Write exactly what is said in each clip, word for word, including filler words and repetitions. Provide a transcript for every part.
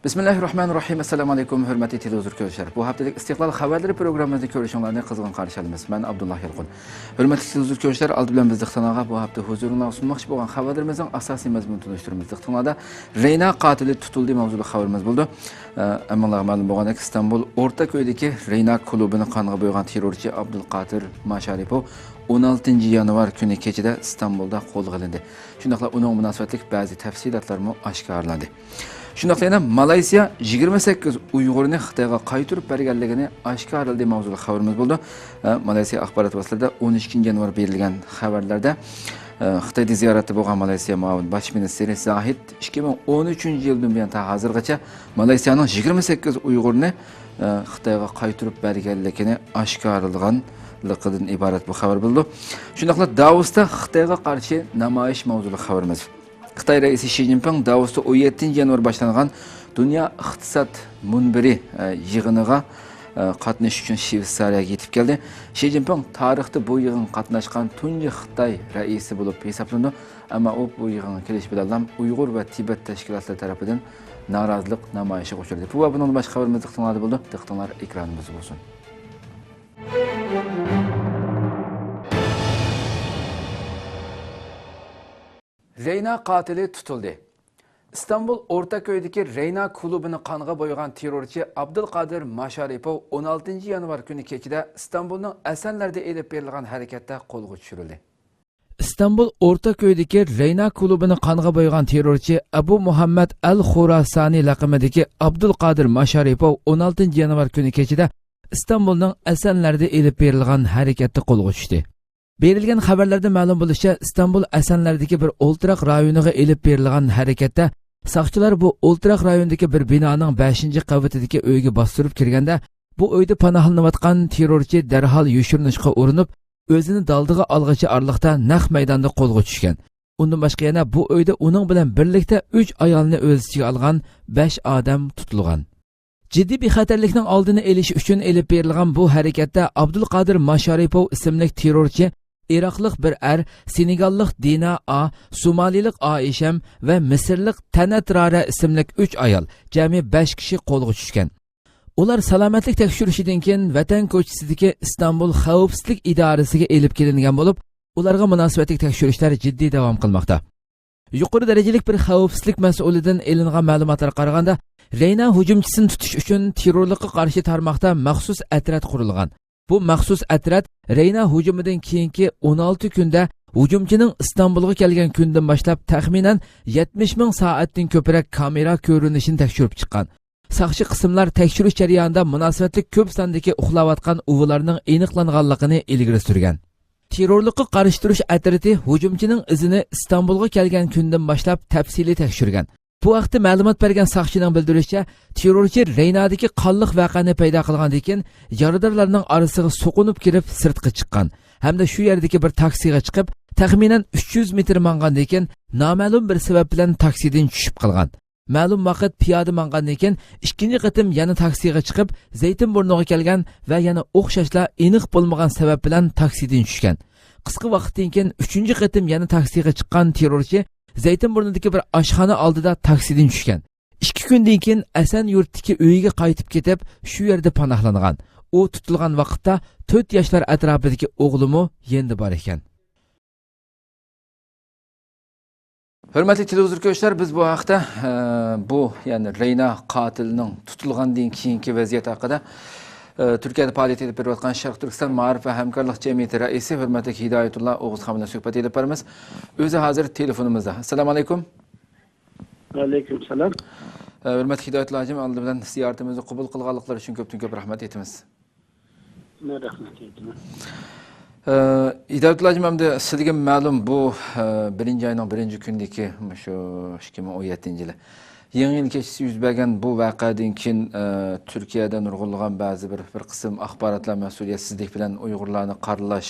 بىسمىللاھىررەھمانىررەھىم. ئەسسالامۇئەلەيكۇم، ھۆرمەتلىك تېلېۋىزور كۆرۈشلەر. بۇ ھەپتىلىك ئىستىقلال خەۋەرلىرى پروگراممىمىزنى كۆرۈشۈڭلارنى قىزغىن قارشى ئالىمىز. مەن ئابدۇللا يالقۇن. ھۆرمەتلىك تېلېۋىزور كۆرۈشلەر، ئالدى بىلەن بىز دىققىتىڭلارغا بۇ ھەپتە ھۇزۇرۇڭلارغا سۇنماقچى بولغان خەۋەرلىرىمىزنىڭ ئاساسىي مەزمۇنىنى تونۇشتۇرىمىز. دىققىتىڭلاردا، رەينا قاتىلى تۇتۇلدى ماۋزۇلۇق خەۋىرىمىز بولىدۇ. ئە، ھەممىڭلارغا مەلۇم بولغاندەك، ئىستانبۇل ئورتاكۆيدىكى رەينا كۇلۇبىنى قانغا بويىغان تېررورچى ئابدۇلقادىر ماشارىپوۋ ئون ئالتىنچى يانۋار كۈنى كېچىدە ئىستانبۇلدا قولغا ئېلىندى. شۇنداقلا ئۇنىڭغا مۇناسىۋەتلىك بەزى تەپسىلاتلارمۇ ئاشكارىلاندى. شۇنداقلا يەنە مالايسىيا يىگىرمە سەككىز ئۇيغۇرنى خىتايغا قايتۇرۇپ بەرگەنلىكىنى ئاشكارىلىدى ماۋزۇلۇق خەۋىرىمىز بولىدۇ. ئە، مالايسىيا ئاخبارات ۋاسىتىلىرىدە ئون ئىككىنچى يانۋار بېرىلگەن خەۋەرلەردە، ئە، خىتايدا زىيارەتتە بولغان مالايسىيا مۇئاۋىن باش مىنىستىرى زاھىد ئىككى مىڭ ئون ئۈچىنچى يىلدىن بۇيان تا ھازىرغىچە مالايسىيانىڭ يىگىرمە سەككىز ئۇيغۇرنى، ئە، خىتايغا قايتۇرۇپ بەرگەنلىكىنى ئاشكارىلىغانلىقىدىن ئىبارەت بۇ خەۋەر بولىدۇ. شۇنداقلا داۋوستا خىتايغا قارشى نامايىش ماۋزۇلۇق خەۋىرىمىز. خىتاي رەئىسى شى جىنپىڭ داۋوستا ئون يەتتىنچى يانۋار باشلانغان دۇنيا ئىقتىساد مۇنبىرى، ئە، يىغىنىغا، ئە، قاتنىشىش ئۈچۈن شۋېتسارىيەگە يېتىپ كەلدى. شى جىنپىڭ تارىختا بۇ يىغىنغا قاتناشقان تۇنجى خىتاي رەئىسى بولۇپ ھېسابلىنىدۇ. ئەمما ئۇ بۇ يىغىنغا كېلىش بىلەنلا ئۇيغۇر ۋە تىبەت تەشكىلاتلىرى تەرىپىدىن نارازىلىق نامايىشىغا ئۇچرىدى. بۇ ۋە بۇنىڭدىن باشقا خەۋىرىمىز دىققىتىڭلاردا بولىدۇ. دىققىتىڭلار ئېكرانىمىزدا بولسۇن. رەينا قاتىلى تۇتۇلدى. ئىستانبۇل ئورتاكۆيدىكى رەينا كۇلۇبىنى قانغا بويىغان تېررورچى ئابدۇلقادىر ماشارىپوۋ ئون ئالتىنچى يانۋار كۈنى كېچىدە ئىستانبۇلنىڭ ئەسەنلەردە ئېلىپ بېرىلغان ھەرىكەتتە قولغا چۈشۈرۈلدى. ئىستانبۇل ئورتاكۆيدىكى رەينا كۇلۇبىنى قانغا بويىغان تېررورچى ئەبۇ مۇھەممەد ئەل خۇراسانى لەقىمىدىكى ئابدۇلقادىر ماشارىپوۋ ئون ئالتىنچى يانۋار كۈنى كېچىدە ئىستانبۇلنىڭ ئەسەنلەردە ئېلىپ بېرىلغان ھەرىكەتتە قولغا چۈشتى. بېرىلگەن خەۋەرلەردە مەلۇم بولۇشىچە، ئىستانبۇل ئەسەنلەردىكى بىر ئولتۇراق رايونىغا ئېلىپ بېرىلغان ھەرىكەتتە ساقچىلار بۇ ئولتۇراق رايوندىكى بىر بىنانىڭ بەشىنچى قەۋىتىدىكى ئۆيگە باستۇرۇپ كىرگەندە، بۇ ئۆيدە پاناھلىنىۋاتقان تېررورچى دەرھال يوشۇرۇنۇشقا ئۇرۇنۇپ، ئۆزىنى دالدىغا ئالغۇچە ئارىلىقتا نەق مەيداندا قولغا چۈشكەن. ئۇندىن باشقا يەنە بۇ ئۆيدە ئۇنىڭ بىلەن بىرلىكتە ئۈچ ئايالنى ئۆز ئىچىگە ئالغان بەش ئادەم تۇتۇلغان. جىددىي بىخەتەرلىكنىڭ ئالدىنى ئېلىش ئۈچۈن ئېلىپ بېرىلغان بۇ ھەرىكەتتە ئابدۇلقادىر ماشارىپوۋ ئىسىملىك تېررورچى، ئىراقلىق بىر ئەر، سېنېگاللىق دىنا ئا، سومالىلىق ئائىشەم ۋە مىسىرلىق تەنەت رارە ئىسىملىك ئۈچ ئايال، جەمئىي بەش كىشى قولغا چۈشكەن. ئۇلار سالامەتلىك تەكشۈرۈشىدىن كېيىن ۋەتەن كوچىسىدىكى ئىستانبۇل خەۋپسىزلىك ئىدارىسىگە ئېلىپ كېلىنگەن بولۇپ، ئۇلارغا مۇناسىۋەتلىك تەكشۈرۈشلەر جىددىي داۋام قىلماقتا. يۇقىرى دەرىجىلىك بىر خەۋپسىزلىك مەسئۇلىدىن ئېلىنغان مەلۇماتلارغا قارىغاندا، رەينا ھۇجۇمچىسىنى تۇتۇش ئۈچۈن تېررورلۇققا قارشى تارماقتا مەخسۇس ئەترەت قۇرۇلغان. بۇ مەخسۇس ئەترەت رەينا ھۇجۇمىدىن كېيىنكى ئون ئالتە كۈندە ھۇجۇمچىنىڭ ئىستانبۇلغا كەلگەن كۈندىن باشلاپ تەخمىنەن يەتمىش مىڭ سائەتتىن كۆپرەك كامېرا كۆرۈنۈشىنى تەكشۈرۈپ چىققان. ساقچى قىسىملار تەكشۈرۈش جەريانىدا مۇناسىۋەتلىك كۆپ ساندىكى ئۇخلاۋاتقان ئۇۋىلارنىڭ ئېنىقلانغانلىقىنى ئىلگىرى سۈرگەن. تېررورلۇققا قارشى تۇرۇش ئەترىتى ھۇجۇمچىنىڭ ئىزىنى ئىستانبۇلغا كەلگەن كۈندىن باشلاپ تەپسىلىي تەكشۈرگەن. بۇ ھەقتە مەلۇمات بەرگەن ساقچىنىڭ بىلدۈرۈشىچە، تېررورچى رەينادىكى قانلىق ۋەقەنى پەيدا قىلغاندىن كېيىن، يارىدارلارنىڭ ئارىسىغا سوقۇنۇپ كىرىپ سىرتقا چىققان ھەمدە شۇ يەردىكى بىر تاكسىغا چىقىپ، تەخمىنەن ئۈچ يۈز مېتىر ماڭغاندىن كېيىن، نامەلۇم بىر سەۋەب بىلەن تاكسىدىن چۈشۈپ قالغان. مەلۇم ۋاقىت پىيادە ماڭغاندىن كېيىن، ئىككىنچى قېتىم يەنە تاكسىغا چىقىپ، زەيتىنبۇرنىغا كەلگەن ۋە يەنە ئوخشاشلا ئېنىق بولمىغان سەۋەب بىلەن تاكسىدىن چۈشكەن. قىسقا ۋاقىتتىن كېيىن ئۈچىنچى قېتىم يەنە تاكسىغا چىققان تېررورچى زەيتىنبۇرنىدىكى بىر ئاشخانا ئالدىدا تاكسىدىن چۈشكەن. ئىككى كۈندىن كېيىن ئەسەن يۇرتتىكى ئۆيىگە قايتىپ كېتىپ، شۇ يەردە پاناھلانغان. ئۇ تۇتۇلغان ۋاقىتتا تۆت ياشلار ئەتراپىدىكى ئوغلىمۇ يېنىدا بار ئىكەن. ھۆرمەتلىك تېلېۋىزور كۆرۈشلەر، بىز بۇ ھەقتە، ئە، بۇ، يەنى رەينا قاتىلىنىڭ تۇتۇلغاندىن كېيىنكى ۋەزىيەت ھەققىدە، ئە، تۈركىيەدە پائالىيەت ئېلىپ بېرىۋاتقان شەرقىي تۈركىستان مائارىپ ۋە ھەمكارلىق جەمئىيىتى رەئىسى ھۆرمەتلىك ھىدايەتۇللا ئوغۇزخان بىلەن سۆھبەت ئېلىپ بارىمىز. ئۆزى ھازىر تېلېفونىمىزدا. ئەسسالامۇ ئەلەيكۇم. ۋەئەلەيكۇم سالام. ئە، ھۆرمەتلىك ھىدايەتۇللا ھاجىم، ئالدى بىلەن زىيارىتىمىزنى قوبۇل قىلغانلىقلىرى ئۈچۈن كۆپتىن كۆپ رەھمەت ئېيتىمىز. مەن رەھمەت ئېيتىمەن. ئە، ھىدايەتۇللا ھاجىم، ئەمدى سىزگە مەلۇم، بۇ، ئە، بىرىنچى ئاينىڭ بىرىنچى كۈنىدىكى مۇشۇ ئىككى مىڭ ئون يەتتىنچى يىلى يېڭى يىل كېچىسى يۈز بەرگەن بۇ ۋەقەدىن كېيىن، ئە، تۈركىيەدە نۇرغۇنلىغان بەزى بىر، بىر قىسىم ئاخباراتلار مەسئۇلىيەتسىزلىك بىلەن ئۇيغۇرلارنى قارىلاش،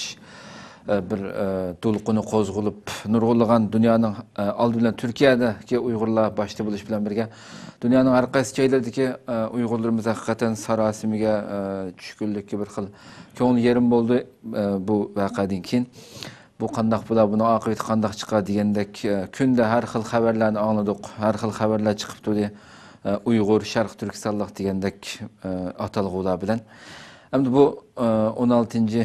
ئە، بىر، ئە، دولقۇنى قوزغىلىپ، نۇرغۇنلىغان دۇنيانىڭ، ئە، ئالدى بىلەن تۈركىيەدىكى ئۇيغۇرلار باشتا بولۇش بىلەن بىرگە، دۇنيانىڭ ھەر قايسى جايلىرىدىكى، ئە، ئۇيغۇرلىرىمىز ھەقىقەتەن ساراسىمىگە، ئە، چۈشكۈنلۈككە بىر خىل كۆڭلى يېرىم بولدى، ئە، بۇ ۋەقەدىن كېيىن. بۇ قانداق بولا، بۇنىڭ ئاقىۋىتى قانداق چىقار دېگەندەك، ئە، كۈندە ھەر خىل خەۋەرلەرنى ئاڭلىدۇق، ھەر خىل خەۋەرلەر چىقىپ تۇردى. ئە، ئۇيغۇر، شەرقىي تۈركىستانلىق دېگەندەك، ئە، ئاتالغۇلار بىلەن. ئەمدى بۇ، ئە، ئون ئالتىنچى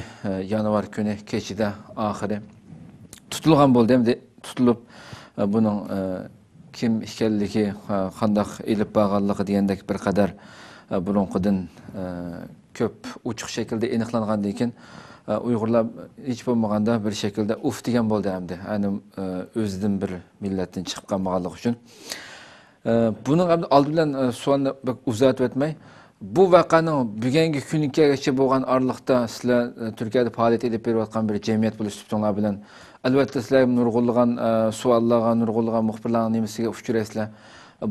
يانۋار كۈنى كېچىدە ئاخىرى تۇتۇلغان بولدى. ئەمدى تۇتۇلۇپ، ئە، بۇنىڭ، ئە، كىم ئىكەنلىكى، ئە، قانداق ئېلىپ بارغانلىقى دېگەندەك بىر قەدەر، ئە، بۇرۇنقىدىن، ئە، كۆپ ئوچۇق شەكىلدە ئېنىقلانغاندىن كېيىن، ئە، ئۇيغۇرلار ھېچ بولمىغاندا بىر شەكىلدە ئۇف دېگەن بولدى ئەمدى. يەنى، ئە، ئۆزىدىن بىر مىللەتتىن چىقىپ قالمىغانلىقى ئۈچۈن. ئە، بۇنىڭ ئەمدى ئالدى بىلەن، ئە، سوئالنى بەك ئۇزارتىۋەتمەي، بۇ ۋەقەنىڭ بۈگۈنكى كۈنگىچە بولغان ئارىلىقتا سىلەر، ئە، تۈركىيەدە پائالىيەت ئېلىپ بېرىۋاتقان بىر جەمئىيەت بولۇش سۈپىتىڭلار بىلەن، ئەلۋەتتە، سىلەر نۇرغۇنلىغان، ئە، سوئاللارغا، نۇرغۇنلىغان مۇخبىرلارنىڭ نېمىسىگە ئۇچرايسىلەر.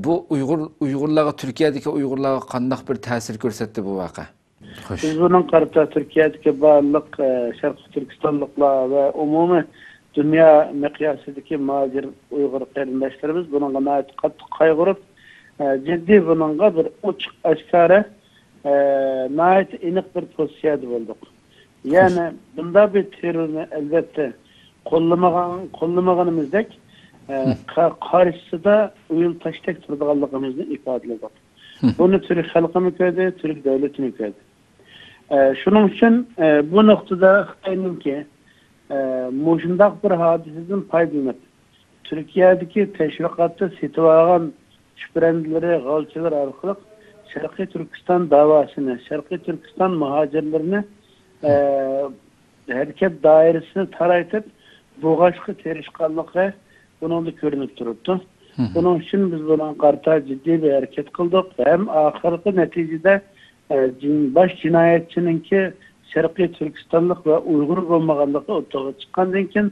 بۇ ئۇيغۇر، ئۇيغۇرلارغا، تۈركىيەدىكى ئۇيغۇرلارغا قانداق بىر تەسىر كۆرسەتتى بۇ ۋەقە؟ خوش. بىز بۇنىڭغا قارىتا تۈركىيەدىكى بارلىق، ئە، شەرقىي تۈركىستانلىقلار ۋە ئومۇمىي دۇنيا مىقياسىدىكى مۇھاجىر ئۇيغۇر قېرىنداشلىرىمىز بۇنىڭغا ناھايىتى قاتتىق قايغۇرۇپ، ئە، جىددىي بۇنىڭغا بىر ئوچۇق ئاشكارا، ئە، ناھايىتى ئېنىق بىر پوزىتسىيەدە بولدۇق. يەنى بۇنداق بىر تېررورنى ئەلۋەتتە قوللىمىغان، قوللىمىغىنىمىزدەك، ئە، قا-، قارشىسىدا ئۇيۇل تاشتەك تۇرىدىغانلىقىمىزنى ئىپادىلىدۇق. بۇنى تۈرك خەلقىمۇ كۆردى، تۈرك دۆلىتىمۇ كۆردى. ئە، شۇنىڭ ئۈچۈن، ئە، بۇ نۇقتىدا خىتاينىڭكى، ئە، مۇشۇنداق بىر ھادىسىدىن پايدىلىنىپ، تۈركىيەدىكى تەشۋىقاتتا سېتىۋالغان چۈپرەندىلىرى، غالچىلىرى ئارقىلىق شەرقىي تۈركىستان داۋاسىنى، شەرقىي تۈركىستان مۇھاجىرلىرىنى، ئە، ھەرىكەت دائىرىسىنى تارايتىپ بوغاشقا تىرىشقانلىقى بۇنىڭدا كۆرۈنۈپ تۇرۇپتۇ. بۇنىڭ ئۈچۈن بىز بۇنىڭغا قارىتا جىددىي بىر ھەرىكەت قىلدۇق. ھەم ئاخىرقى نەتىجىدە، ئە، جىن-، باش جىنايەتچىنىڭكى شەرقىي تۈركىستانلىق ۋە ئۇيغۇر بولمىغانلىقى ئوتتۇرىغا چىققاندىن كېيىن،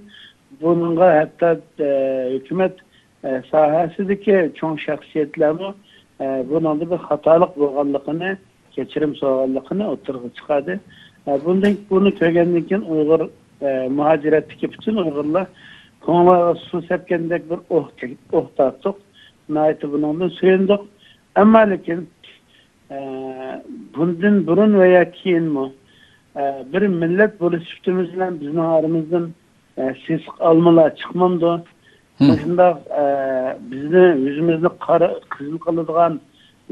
بۇنىڭغا ھەتتا، ئە، ھۆكۈمەت، ئە، ساھەسىدىكى چوڭ شەخسىيەتلەرمۇ، ئە، بۇنىڭدا بىر خاتالىق بولغانلىقىنى، كەچۈرۈم سورىغانلىقىنى ئوتتۇرىغا چىقاردى. ئە، بۇندىن، بۇنى كۆرگەندىن كېيىن ئۇيغۇر، ئە، مۇھاجىرەتتىكى پۈتۈن ئۇيغۇرلار كۆڭلىگە سۇ سەپكەندەك بىر ئوھ چەك-، ئوھ تارتتۇق. ناھايىتى بۇنىڭدىن سۆيۈندۇق. ئەمما لېكىن، ئە، بۇندىن بۇرۇن ۋە يا كېيىنمۇ، ئە، بىر مىللەت بولۇش سۈپىتىمىز بىلەن بىزنىڭ ئارىمىزدىن، ئە، سېسىق ئالمىلار چىقمامدۇ؟ مۇشۇنداق، ئە، بىزنى، يۈزىمىزنى قارا، قىزىل قىلىدىغان،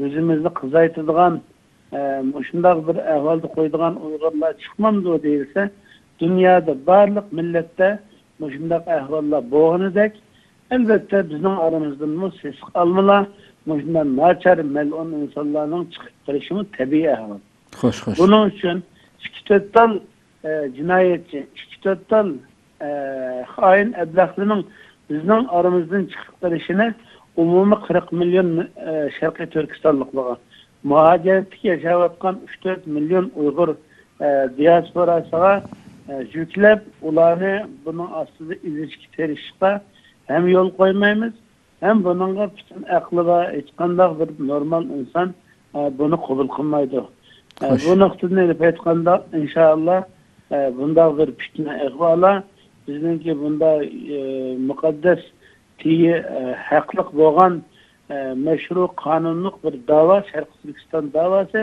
يۈزىمىزنى قىزايتىدىغان، ئە، مۇشۇنداق بىر ئەھۋالدا قويىدىغان ئۇيغۇرلار چىقمامدۇ دېيىلسە، دۇنيادا بارلىق مىللەتتە مۇشۇنداق ئەھۋاللار بولغىنىدەك، ئەلۋەتتە، بىزنىڭ ئارىمىزدىنمۇ سېسىق ئالمىلار، مۇشۇنداق ناچار، مەلئۇن ئىنسانلارنىڭ چىقىپ قېلىشىمۇ تەبىئىي ئەھۋال. خوش، خوش. بۇنىڭ ئۈچۈن ئىككى تۆت تال، ئە، جىنايەتچى، ئىككى تۆت تال، ئە، خائىن ئەبلەخلىنىڭ بىزنىڭ ئارىمىزدىن چىقىپ قېلىشىنى ئومۇمىي قىرىق مىليون، ئە، شەرقىي تۈركىستانلىقلارغا، مۇھاجىرەتتە ياشاۋاتقان ئۈچ تۆت مىليون ئۇيغۇر، ئە، دىياسپوراسىغا، ئە، يۈكلەپ، ئۇلارنى بۇنىڭ ئاستىدا ئېزىشكە تىرىشىشقا ھەم يول قويمايمىز، ھەم بۇنىڭغا پۈتۈن ئەقلى بار ھېچقانداق بىر نورمال ئىنسان، ئە، بۇنى قوبۇل قىلمايدۇ. ئە، خوش. بۇ نۇقتىدىن ئېلىپ ئېيتقاندا، ئىنشائاللا، ئە، بۇنداق بىر پىتنە ئەھۋالى بىزنىڭكى بۇنداق، ئە، مۇقەددەس تېگى، ئە، ھەقلىق بولغان، ئە، مەشرۇ قانۇنلۇق بىر داۋا، شەرقىي تۈركىستان داۋاسى،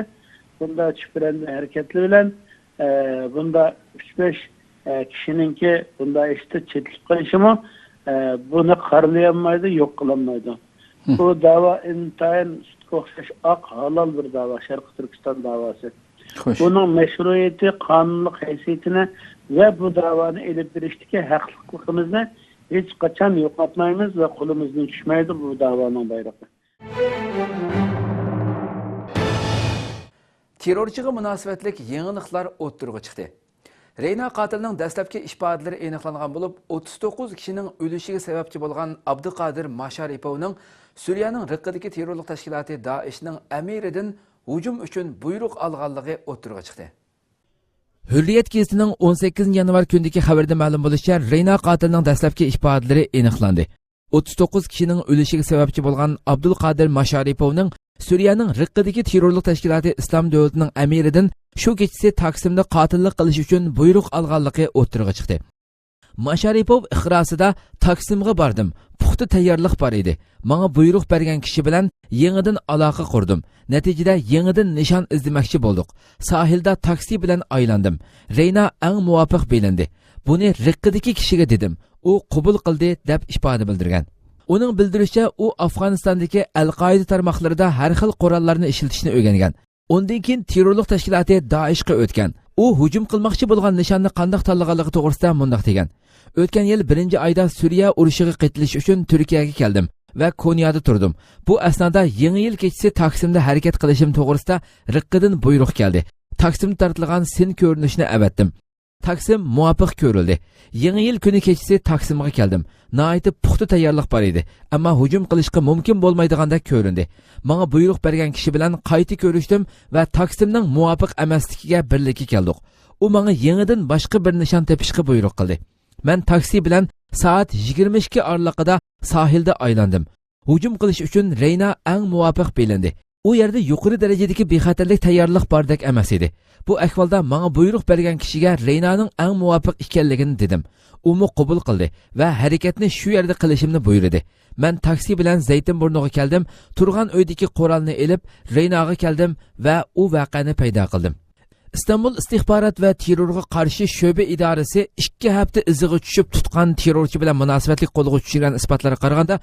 بۇنداق چۈپرەندە ھەرىكەتلىرى بىلەن، ئە، بۇنداق ئۈچ بەش، ئە، كىشىنىڭكى بۇنداق ئىشتا چېتىلىپ قېلىشىمۇ، ئە، بۇنى قارىلىيالمايدۇ، يوق قىلالمايدۇ. بۇ داۋا ئىنتايىن سۈتكە ئوخشاش ئاق، ھالال بىر داۋا، شەرقىي تۈركىستان داۋاسى. خوش. بۇنىڭ مەشرۇئىيىتى، قانۇنلۇق ھەيسىيىتىنى ۋە بۇ داۋانى ئېلىپ بېرىشتىكى ھەقلىقلىقىمىزنى ھېچقاچان يوقاتمايمىز ۋە قولىمىزدىن چۈشمەيدۇ بۇ داۋانىڭ بايرىقى. تېررورچىغا مۇناسىۋەتلىك يېڭىلىقلار ئوتتۇرىغا چىقتى. رېينا قاتىلىنىڭ دەسلەپكى ئىپادىلىرى ئېنىقلانغان بولۇپ، ئوتتۇز توققۇز كىشىنىڭ ئۆلۈشىگە سەۋەبچى بولغان ئابدۇقادىر ماشارىپوۋنىڭ سۈرىيەنىڭ رىققىدىكى تېررورلۇق تەشكىلاتى دائىشنىڭ ئەمىرىدىن ھۇجۇم ئۈچۈن بۇيرۇق ئالغانلىقى ئوتتۇرىغا چىقتى. ھۆررىيەت گېزىتىنىڭ ئون سەككىزىنچى يانۋار كۈنىدىكى خەۋىرىدە مەلۇم بولۇشىچە، رېينا قاتىلىنىڭ دەسلەپكى ئىپادىلىرى ئېنىقلاندى. ئوتتۇز توققۇز كىشىنىڭ ئۆلۈشىگە سەۋەبچى بولغان ئابدۇلقادىر ماشارىپوۋنىڭ سۈرىيەنىڭ رىققىدىكى تېررورلۇق تەشكىلاتى ئىسلام دۆلىتىنىڭ ئەمىرىدىن شۇ كېچىسى تاكسىمدا قاتىللىق قىلىش ئۈچۈن بۇيرۇق ئالغانلىقى ئوتتۇرىغا چىقتى. ماشارىپوۋ ئىقراسىدا، تاكسىمغا باردىم، پۇختا تەييارلىق بار ئىدى. ماڭا بۇيرۇق بەرگەن كىشى بىلەن يېڭىدىن ئالاقە قۇردۇم. نەتىجىدە يېڭىدىن نىشان ئىزدىمەكچى بولدۇق. ساھىلدا تاكسى بىلەن ئايلاندىم. رېينا ئەڭ مۇۋاپىق بىلىندى. بۇنى رىققىدىكى كىشىگە دېدىم. ئۇ قوبۇل قىلدى، دەپ ئىپادە بىلدۈرگەن. ئۇنىڭ بىلدۈرۈشىچە، ئۇ ئافغانىستاندىكى ئەل-قائىدا تارماقلىرىدا ھەر خىل قوراللارنى ئىشلىتىشنى ئۆگەنگەن. ئۇندىن كېيىن تېررورلۇق تەشكىلاتى دائىشقا ئۆتكەن. ئۇ ھۇجۇم قىلماقچى بولغان نىشاننى قانداق تاللىغانلىقى توغرىسىدا مۇنداق دېگەن: «ئۆتكەن يىل بىرىنچى ئايدا سۈرىيە ئۇرۇشىغا قېتىلىش ئۈچۈن تۈركىيەگە كەلدىم ۋە كونيادا تۇردۇم. بۇ ئەسنادا يېڭى يىل كېچىسى تاكسىمدا ھەرىكەت قىلىشىم توغرىسىدا رىققىدىن بۇيرۇق كەلدى. تاكسىمدا تارتىلغان سىن كۆرۈنۈشىنى ئەۋەتتىم. تاكسىم مۇۋاپىق كۆرۈلدى. يېڭى يىل كۈنى كېچىسى تاكسىمغا كەلدىم. ناھايىتى پۇختا تەييارلىق بار ئىدى، ئەمما ھۇجۇم قىلىشقا مۇمكىن بولمايدىغاندەك كۆرۈندى. ماڭا بۇيرۇق بەرگەن كىشى بىلەن قايتا كۆرۈشتۈم ۋە تاكسىمنىڭ مۇۋاپىق ئەمەسلىكىگە بىرلىككە كەلدۇق. ئۇ ماڭا يېڭىدىن باشقا بىر نىشان تېپىشقا بۇيرۇق قىلدى. مەن تاكسى بىلەن سائەت يىگىرمە ئىككى ئارىلىقىدا ساھىلدا ئايلاندىم. ھۇجۇم قىلىش ئۈچۈن رەينا ئەڭ مۇۋاپىق بىلىندى. ئۇ يەردە يۇقىرى دەرىجىدىكى بىخەتەرلىك تەييارلىق باردەك ئەمەس ئىدى. بۇ ئەھۋالدا ماڭا بۇيرۇق بەرگەن كىشىگە رەينانىڭ ئەڭ مۇۋاپىق ئىكەنلىكىنى دېدىم. ئۇمۇ قوبۇل قىلدى ۋە ھەرىكەتنى شۇ يەردە قىلىشىمنى بۇيرۇدى. مەن تاكسى بىلەن زەيتىنبۇرنۇغا كەلدىم، تۇرغان ئۆيدىكى قورالنى ئېلىپ، رەيناغا كەلدىم ۋە ئۇ ۋەقەنى پەيدا قىلدىم. ئىستانبۇل ئىستىخبارات ۋە تېررورغا قارشى شۆبە ئىدارىسى ئىككى ھەپتە ئىزىغا چۈشۈپ تۇتقان تېررورچى بىلەن مۇناسىۋەتلىك قولغا چۈشۈرگەن ئىسپاتلارغا قارىغاندا،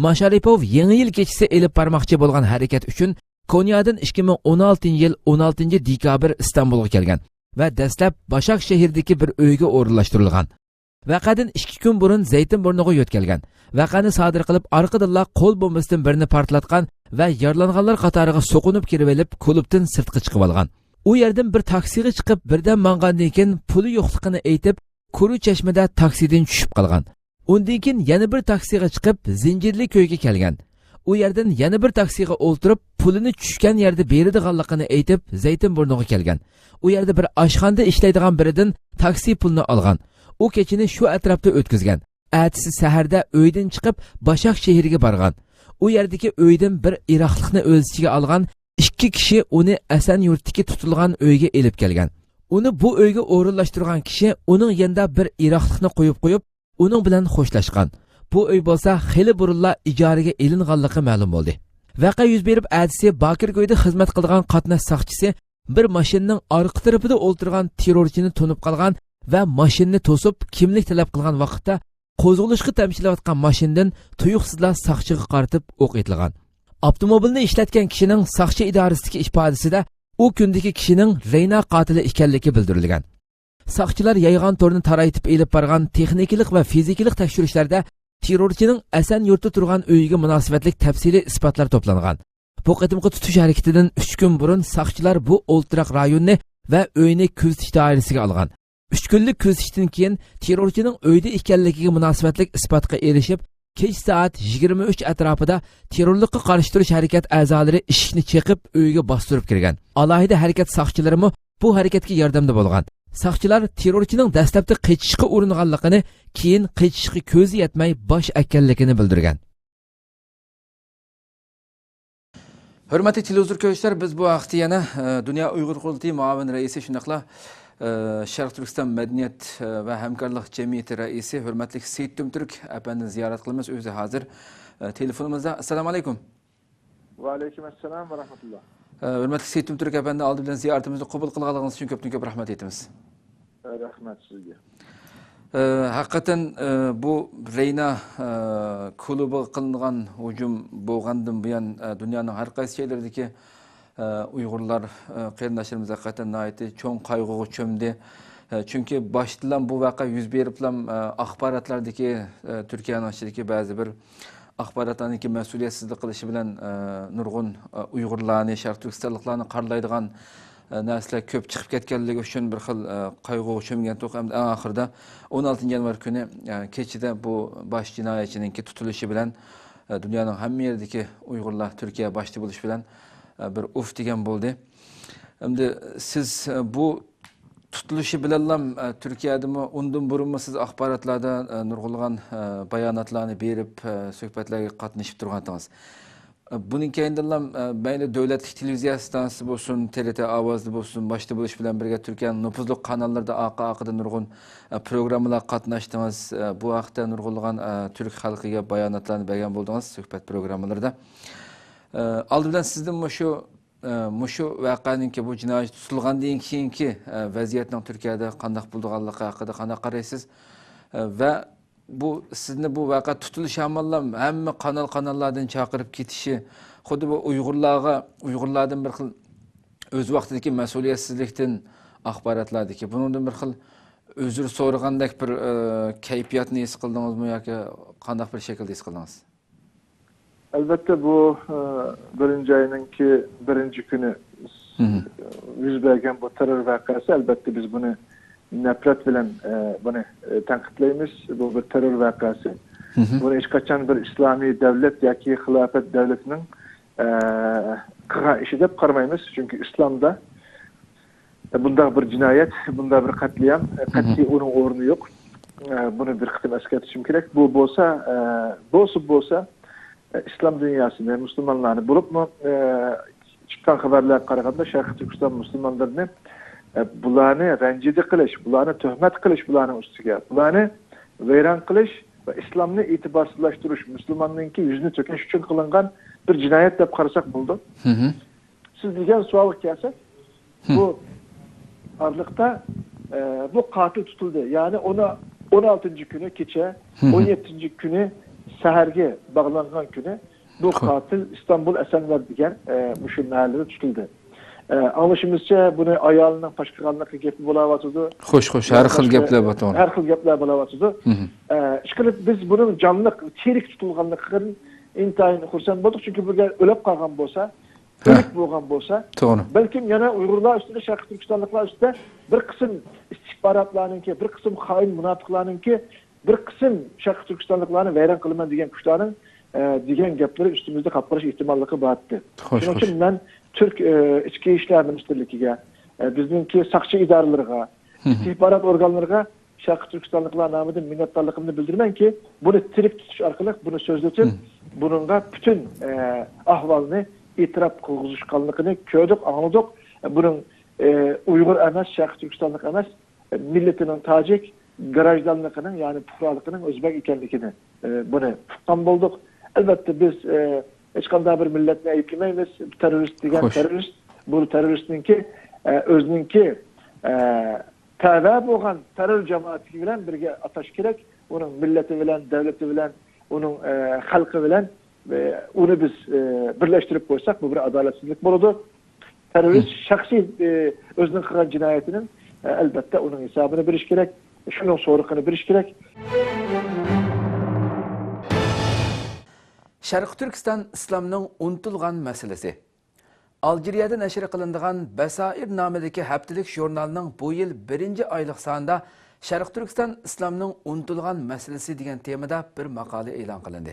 ماشارىپوۋ يېڭى يىل كېچىسى ئېلىپ بارماقچى بولغان ھەرىكەت ئۈچۈن كونيادىن ئىككى مىڭ ئون ئالتىنچى يىل ئون ئالتىنچى دېكابىر ئىستانبۇلغا كەلگەن ۋە دەسلەپ باشاك شەھىرىدىكى بىر ئۆيگە ئورۇنلاشتۇرۇلغان. ۋەقەدىن ئىككى كۈن بۇرۇن زەيتىنبۇرنىغا يۆتكەلگەن. ۋەقەنى سادىر قىلىپ، ئارقىدىنلا قول بومبىسىدىن بىرنى پارتلاتقان ۋە يارىلانغانلار قاتارىغا سوقۇنۇپ كىرىۋېلىپ، كۇلۇبتىن سىرتقا چىقىۋالغان. ئۇ يەردىن بىر تاكسىغا چىقىپ، بىردەم ماڭغاندىن كېيىن، پۇلى يوقلۇقىنى ئېيتىپ، كۇرۇ چەشمىدە تاكسىدىن چۈشۈپ قالغان. ئۇندىن كېيىن يەنە بىر تاكسىغا چىقىپ، زىنجىرلىك كۆيگە كەلگەن. ئۇ يەردىن يەنە بىر تاكسىغا ئولتۇرۇپ، پۇلىنى چۈشكەن يەردە بېرىدىغانلىقىنى ئېيتىپ، زەيتىنبۇرنىغا كەلگەن. ئۇ يەردە بىر ئاشخانىدا ئىشلەيدىغان بىرىدىن تاكسى پۇلىنى ئالغان. ئۇ كېچىنى شۇ ئەتراپتا ئۆتكۈزگەن. ئەتىسى سەھەردە ئۆيدىن چىقىپ، باشاك شەھىرىگە بارغان. ئۇ يەردىكى ئۆيدىن بىر ئىراقلىقنى ئۆز ئىچىگە ئالغان ئىككى كىشى ئۇنى ئەسەن يۇرتتىكى تۇتۇلغان ئۆيگە ئېلىپ كەلگەن. ئۇنى بۇ ئۆيگە ئورۇنلاشتۇرغان كىشى ئۇنىڭ يېنىدا بىر ئىراقلىقنى قويۇپ قويۇپ، ئۇنىڭ بىلەن خوشلاشقان. بۇ ئۆي بولسا خېلى بۇرۇنلا ئىجارىگە ئېلىنغانلىقى مەلۇم بولدى. ۋەقە يۈز بېرىپ، ئەتىسى باكىركويدا خىزمەت قىلىدىغان قاتناش ساقچىسى بىر ماشىنىنىڭ ئارقا تەرىپىدە ئولتۇرغان تېررورچىنى تونۇپ قالغان ۋە ماشىنىنى توسۇپ، كىملىك تەلەپ قىلغان ۋاقىتتا، قوزغىلىشقا تەمشىلىۋاتقان ماشىنىدىن تۇيۇقسىزلا ساقچىغا قارىتىپ ئوق ئېتىلغان. ئاپتوموبىلنى ئىشلەتكەن كىشىنىڭ ساقچى ئىدارىسىدىكى ئىپادىسىدە ئۇ كۈندىكى كىشىنىڭ رەينا قاتىلى ئىكەنلىكى بىلدۈرۈلگەن. ساقچىلار يايغان تورنى تارايتىپ ئېلىپ بارغان تېخنىكىلىق ۋە فىزىكىلىق تەكشۈرۈشلەردە تېررورچىنىڭ ئەسەن يۇرتتا تۇرغان ئۆيىگە مۇناسىۋەتلىك تەپسىلىي ئىسپاتلار توپلانغان. بۇ قېتىمقى تۇتۇش ھەرىكىتىدىن ئۈچ كۈن بۇرۇن ساقچىلار بۇ ئولتۇراق رايوننى ۋە ئۆينى كۆزىتىش دائىرىسىگە ئالغان. ئۈچ كۈنلۈك كۆزىتىشتىن كېيىن تېررورچىنىڭ ئۆيدە ئىكەنلىكىگە مۇناسىۋەتلىك ئىسپاتقا ئېرىشىپ، كەچ سائەت يىگىرمە ئۈچ ئەتراپىدا تېررورلۇققا قارشى تۇرۇش ھەرىكەت ئەزالىرى ئىشىكنى چېقىپ، ئۆيگە باستۇرۇپ كىرگەن. ئالاھىدە ھەرىكەت ساقچىلىرىمۇ بۇ ھەرىكەتكە ياردەمدە بولغان. ساقچىلار تېررورچىنىڭ دەسلەپتە قېچىشقا ئۇرۇنغانلىقىنى، كېيىن قېچىشقا كۆزى يەتمەي باش ئەگكەنلىكىنى بىلدۈرگەن. ھۆرمەتلىك تېلېۋىزور كۆرۈشلەر، بىز بۇ ھەقتە يەنە، ئە، دۇنيا ئۇيغۇر قۇرۇلتىيى مۇئاۋىن رەئىسى، شۇنداقلا، ئە، شەرقىي تۈركىستان مەدەنىيەت، ئە، ۋە ھەمكارلىق جەمئىيىتى رەئىسى ھۆرمەتلىك سېيىت تۈمتۈرك ئەپەندىنى زىيارەت قىلىمىز. ئۆزى ھازىر، ئە، تېلېفونىمىزدا. ئەسسالامۇ ئەلەيكۇم. ۋەئەلەيكۇم ئەسسالام ۋە رەھمەتۇللا. ئە، ھۆرمەتلىك سېيىت تۈمتۈرك ئەپەندى، ئالدى بىلەن زىيارىتىمىزنى قوبۇل قىلغانلىقىڭىز ئۈچۈن كۆپتىن كۆپ رەھمەت ئېيتىمىز. ئە، رەھمەت سىزگە. ئە، ھەقىقەتەن، ئە، بۇ رەينا، ئە، كۇلۇبىغا قىلىنغان ھۇجۇم بولغاندىن بۇيان، ئە، دۇنيانىڭ ھەر قايسى جايلىرىدىكى، ئە، ئۇيغۇرلار، ئە، قېرىنداشلىرىمىز ھەقىقەتەن ناھايىتى چوڭ قايغۇغا چۆمدى. ئە، چۈنكى باشتىنلام بۇ ۋەقە يۈز بېرىپلام، ئە، ئاخباراتلاردىكى، ئە، تۈركىيەنىڭ ئىچىدىكى بەزى بىر ئاخباراتلارنىڭكى مەسئۇلىيەتسىزلىك قىلىشى بىلەن، ئە، نۇرغۇن، ئە، ئۇيغۇرلارنى، شەرقىي تۈركىستانلىقلارنى قارىلايدىغان، ئە، نەرسىلەر كۆپ چىقىپ كەتكەنلىكى ئۈچۈن بىر خىل، ئە، قايغۇغا چۆمگەنتۇق. ئەمدى ئەڭ ئاخىرىدا ئون ئالتىنچى يانۋار كۈنى، ئە، كېچىدە بۇ باش جىنايەتچىنىڭكى تۇتۇلۇشى بىلەن، ئە، دۇنيانىڭ ھەممە يېرىدىكى ئۇيغۇرلار تۈركىيە باشتا بولۇشى بىلەن، ئە، بىر ئۇف دېگەن بولدى. ئەمدى سىز، ئە، بۇ تۇتۇلۇشى بىلەنلا، ئە، تۈركىيەدىمۇ ئۇندىن بۇرۇنمۇ سىز ئاخباراتلاردا، ئە، نۇرغۇنلىغان، ئە، باياناتلارنى بېرىپ، ئە، سۆھبەتلەرگە قاتنىشىپ تۇرغانتىڭىز. ئە، بۇنىڭ كەينىدىنلا، ئە، مەيلى دۆلەتلىك تېلېۋىزىيە ئىستانسىسى بولسۇن، تې رې تې ئاۋازدا بولسۇن، باشتا بولۇش بىلەن بىرگە تۈركىيەنىڭ نوپۇزلۇق قاناللىرىدا ئارقا ئارقىدىن نۇرغۇن، ئە، پروگراممىلارغا قاتناشتىڭىز. ئە، بۇ ھەقتە نۇرغۇنلىغان، ئە، تۈرك خەلقىگە باياناتلارنى بەرگەن بولدىڭىز سۆھبەت پروگراممىلىرىدا. ئە، ئالدى بىلەن سىزدىن مۇشۇ ئە، مۇشۇ ۋەقەنىڭكى، بۇ جىنايەتچى تۇتۇلغاندىن كېيىنكى، ئە، ۋەزىيەتنىڭ تۈركىيەدە قانداق بولىدىغانلىقى ھەققىدە قانداق قارايسىز؟ ئە، ۋە بۇ سىزنى بۇ ۋەقە تۇتۇلۇش ھامانلا ھەممە قانال-قاناللاردىن چاقىرىپ كېتىشى، خۇددى بۇ ئۇيغۇرلارغا، ئۇيغۇرلاردىن بىر خىل ئۆز ۋاقتىدىكى مەسئۇلىيەتسىزلىكتىن ئاخباراتلاردىكى بۇنىڭدىن بىر خىل ئۆزۈر سورىغاندەك بىر، ئە، كەيپىياتنى ھېس قىلدىڭىزمۇ ياكى قانداق بىر شەكىلدە ھېس قىلدىڭىز؟ ئەلۋەتتە، بۇ، ئە، بىرىنچى ئاينىڭكى بىرىنچى كۈنى، مھم، يۈز بەرگەن بۇ تېررور ۋەقەسى، ئەلۋەتتە، بىز بۇنى نەپرەت بىلەن، ئە، بۇنى، ئە، تەنقىدلەيمىز. بۇ بىر تېررور ۋەقەسى. مھم. بۇنى ھېچقاچان بىر ئىسلامىي دەۋلەت ياكى خىلاپەت دەۋلىتىنىڭ، ئە، قىلغان ئىشى دەپ قارىمايمىز. چۈنكى ئىسلامدا بۇنداق بىر جىنايەت، بۇنداق بىر قەتلىئام، مھم، قەتئىي ئۇنىڭ ئورنى يوق. ئە، بۇنى بىر قېتىم ئەسكەرتىشىم كېرەك. بۇ بولسا، ئە، بولسا، بولسا، ئە، ئىسلام دۇنياسىنى، مۇسۇلمانلارنى، بولۇپمۇ، ئە، چىققان خەۋەرلەرگە قارىغاندا، شەرقىي تۈركىستان مۇسۇلمانلىرىنى، ئە، بۇلارنى رەنجىدە قىلىش، بۇلارنى تۆھمەت قىلىش، بۇلارنىڭ ئۈستىگە، بۇلارنى ۋەيران قىلىش ۋە ئىسلامنى ئېتىبارسىزلاشتۇرۇش، مۇسۇلماننىڭكى يۈزىنى تۆكۈش ئۈچۈن قىلىنغان بىر جىنايەت دەپ قارىساق بولىدۇ. مھم. سىز دېگەن سوئالغا كەلسەك، ھە، بۇ ئارىلىقتا، ئە، بۇ قاتىل تۇتۇلدى. يەنى ئۇنى ئون ئالتىنچى كۈنى كېچە، ھە، ئون يەتتىنچى كۈنى سەھەرگە باغلانغان كۈنى بۇ، خوش، قاتىل ئىستانبۇل ئەسەنلەر دېگەن، ئە، مۇشۇ مەھەللىدە تۇتۇلدى. ئە، ئاڭلىشىمىزچە، بۇنى ئايالىنىڭ پاچىقىغانلىقى گېپى بولاۋاتىدۇ. خوش، خوش، ھەر خىل گەپلەر بار، توغرا. ھەر خىل گەپلەر بولاۋاتىدۇ. ھە. ئە، ئىشقىلىپ، بىز بۇنىڭ جانلىق، تىرىك تۇتۇلغانلىقىدىن ئىنتايىن خۇرسەن بولدۇق. چۈنكى بۇ گەپ ئۆلۈپ قالغان بولسا، ھە، ئۆلۈك بولغان بولسا، توغرا، بەلكىم يەنە ئۇيغۇرلار ئۈستىدە، شەرقىي تۈركىستانلىقلار ئۈستىدە بىر قىسىم ئىستىخباراتلارنىڭكى، بىر قىسىم خائىن مۇناپىقلارنىڭكى، بىر قىسىم شەرقىي تۈركىستانلىقلارنى ۋەيران قىلىمەن دېگەن كۈچلەرنىڭ، ئە، دېگەن گەپلىرى ئۈستىمىزدە قاپقارىش ئېھتىماللىقى بار ئىدى. خوش، شۇنىڭ خوش. ئۈچۈن مەن تۈرك، ئە، ئىچكى ئىشلار مىنىستىرلىكىگە، ئە، بىزنىڭكى ساقچى ئىدارىلىرىغا، ھە، ھە، ئىستىخبارات ئورگانلىرىغا شەرقىي تۈركىستانلىقلار نامىدىن مىننەتدارلىقىمنى بىلدۈرىمەنكى، بۇنى تىرىك تۇتۇش ئارقىلىق بۇنى سۆزلىتىپ، ھە، بۇنىڭغا پۈتۈن، ئە، ئەھۋالنى ئېتىراپ قىلغۇزۇشقانلىقىنى كۆردۇق، ئاڭلىدۇق. بۇنىڭ، ئە، ئۇيغۇر ئەمەس، شەرقىي تۈركىستانلىق ئەمەس، مىللىتىنىڭ تاجىك، گراژدانلىقىنىڭ، يەنى پۇقرالىقىنىڭ ئۆزبەك ئىكەنلىكىنى، ئە، بۇنى ئۇققان بولدۇق. ئەلۋەتتە، بىز، ئە، ھېچقانداق بىر مىللەتنى ئەيىبلىمەيمىز. تېررورىست دېگەن، خوش، تېررورىست، بۇ تېررورىستنىڭكى، ئە، ئۆزىنىڭكى، ئە، تەۋە بولغان تېررور جامائىتى بىلەن بىرگە ئاتاش كېرەك. ئۇنىڭ مىللىتى بىلەن، دۆلىتى بىلەن، ئۇنىڭ، ئە، خەلقى بىلەن، ئە، ئۇنى بىز، ئە، بىرلەشتۈرۈپ قويساق، بۇ بىر ئادالەتسىزلىك بولىدۇ. تېررورىست، ھە، شەخسىي، ئە، ئۆزىنىڭ قىلغان جىنايىتىنىڭ، ئە، ئەلۋەتتە، ئۇنىڭ ھېسابىنى بېرىش كېرەك، شۇنىڭ سورىقىنى بېرىش كېرەك. شەرقىي تۈركىستان ئىسلامنىڭ ئۇنتۇلغان مەسىلىسى. ئالجىرىيەدە نەشر قىلىنىدىغان بەسائىر نامىدىكى ھەپتىلىك ژۇرنالنىڭ بۇ يىل بىرىنچى ئايلىق سانىدا شەرقىي تۈركىستان ئىسلامنىڭ ئۇنتۇلغان مەسىلىسى دېگەن تېمىدا بىر ماقالە ئېلان قىلىندى.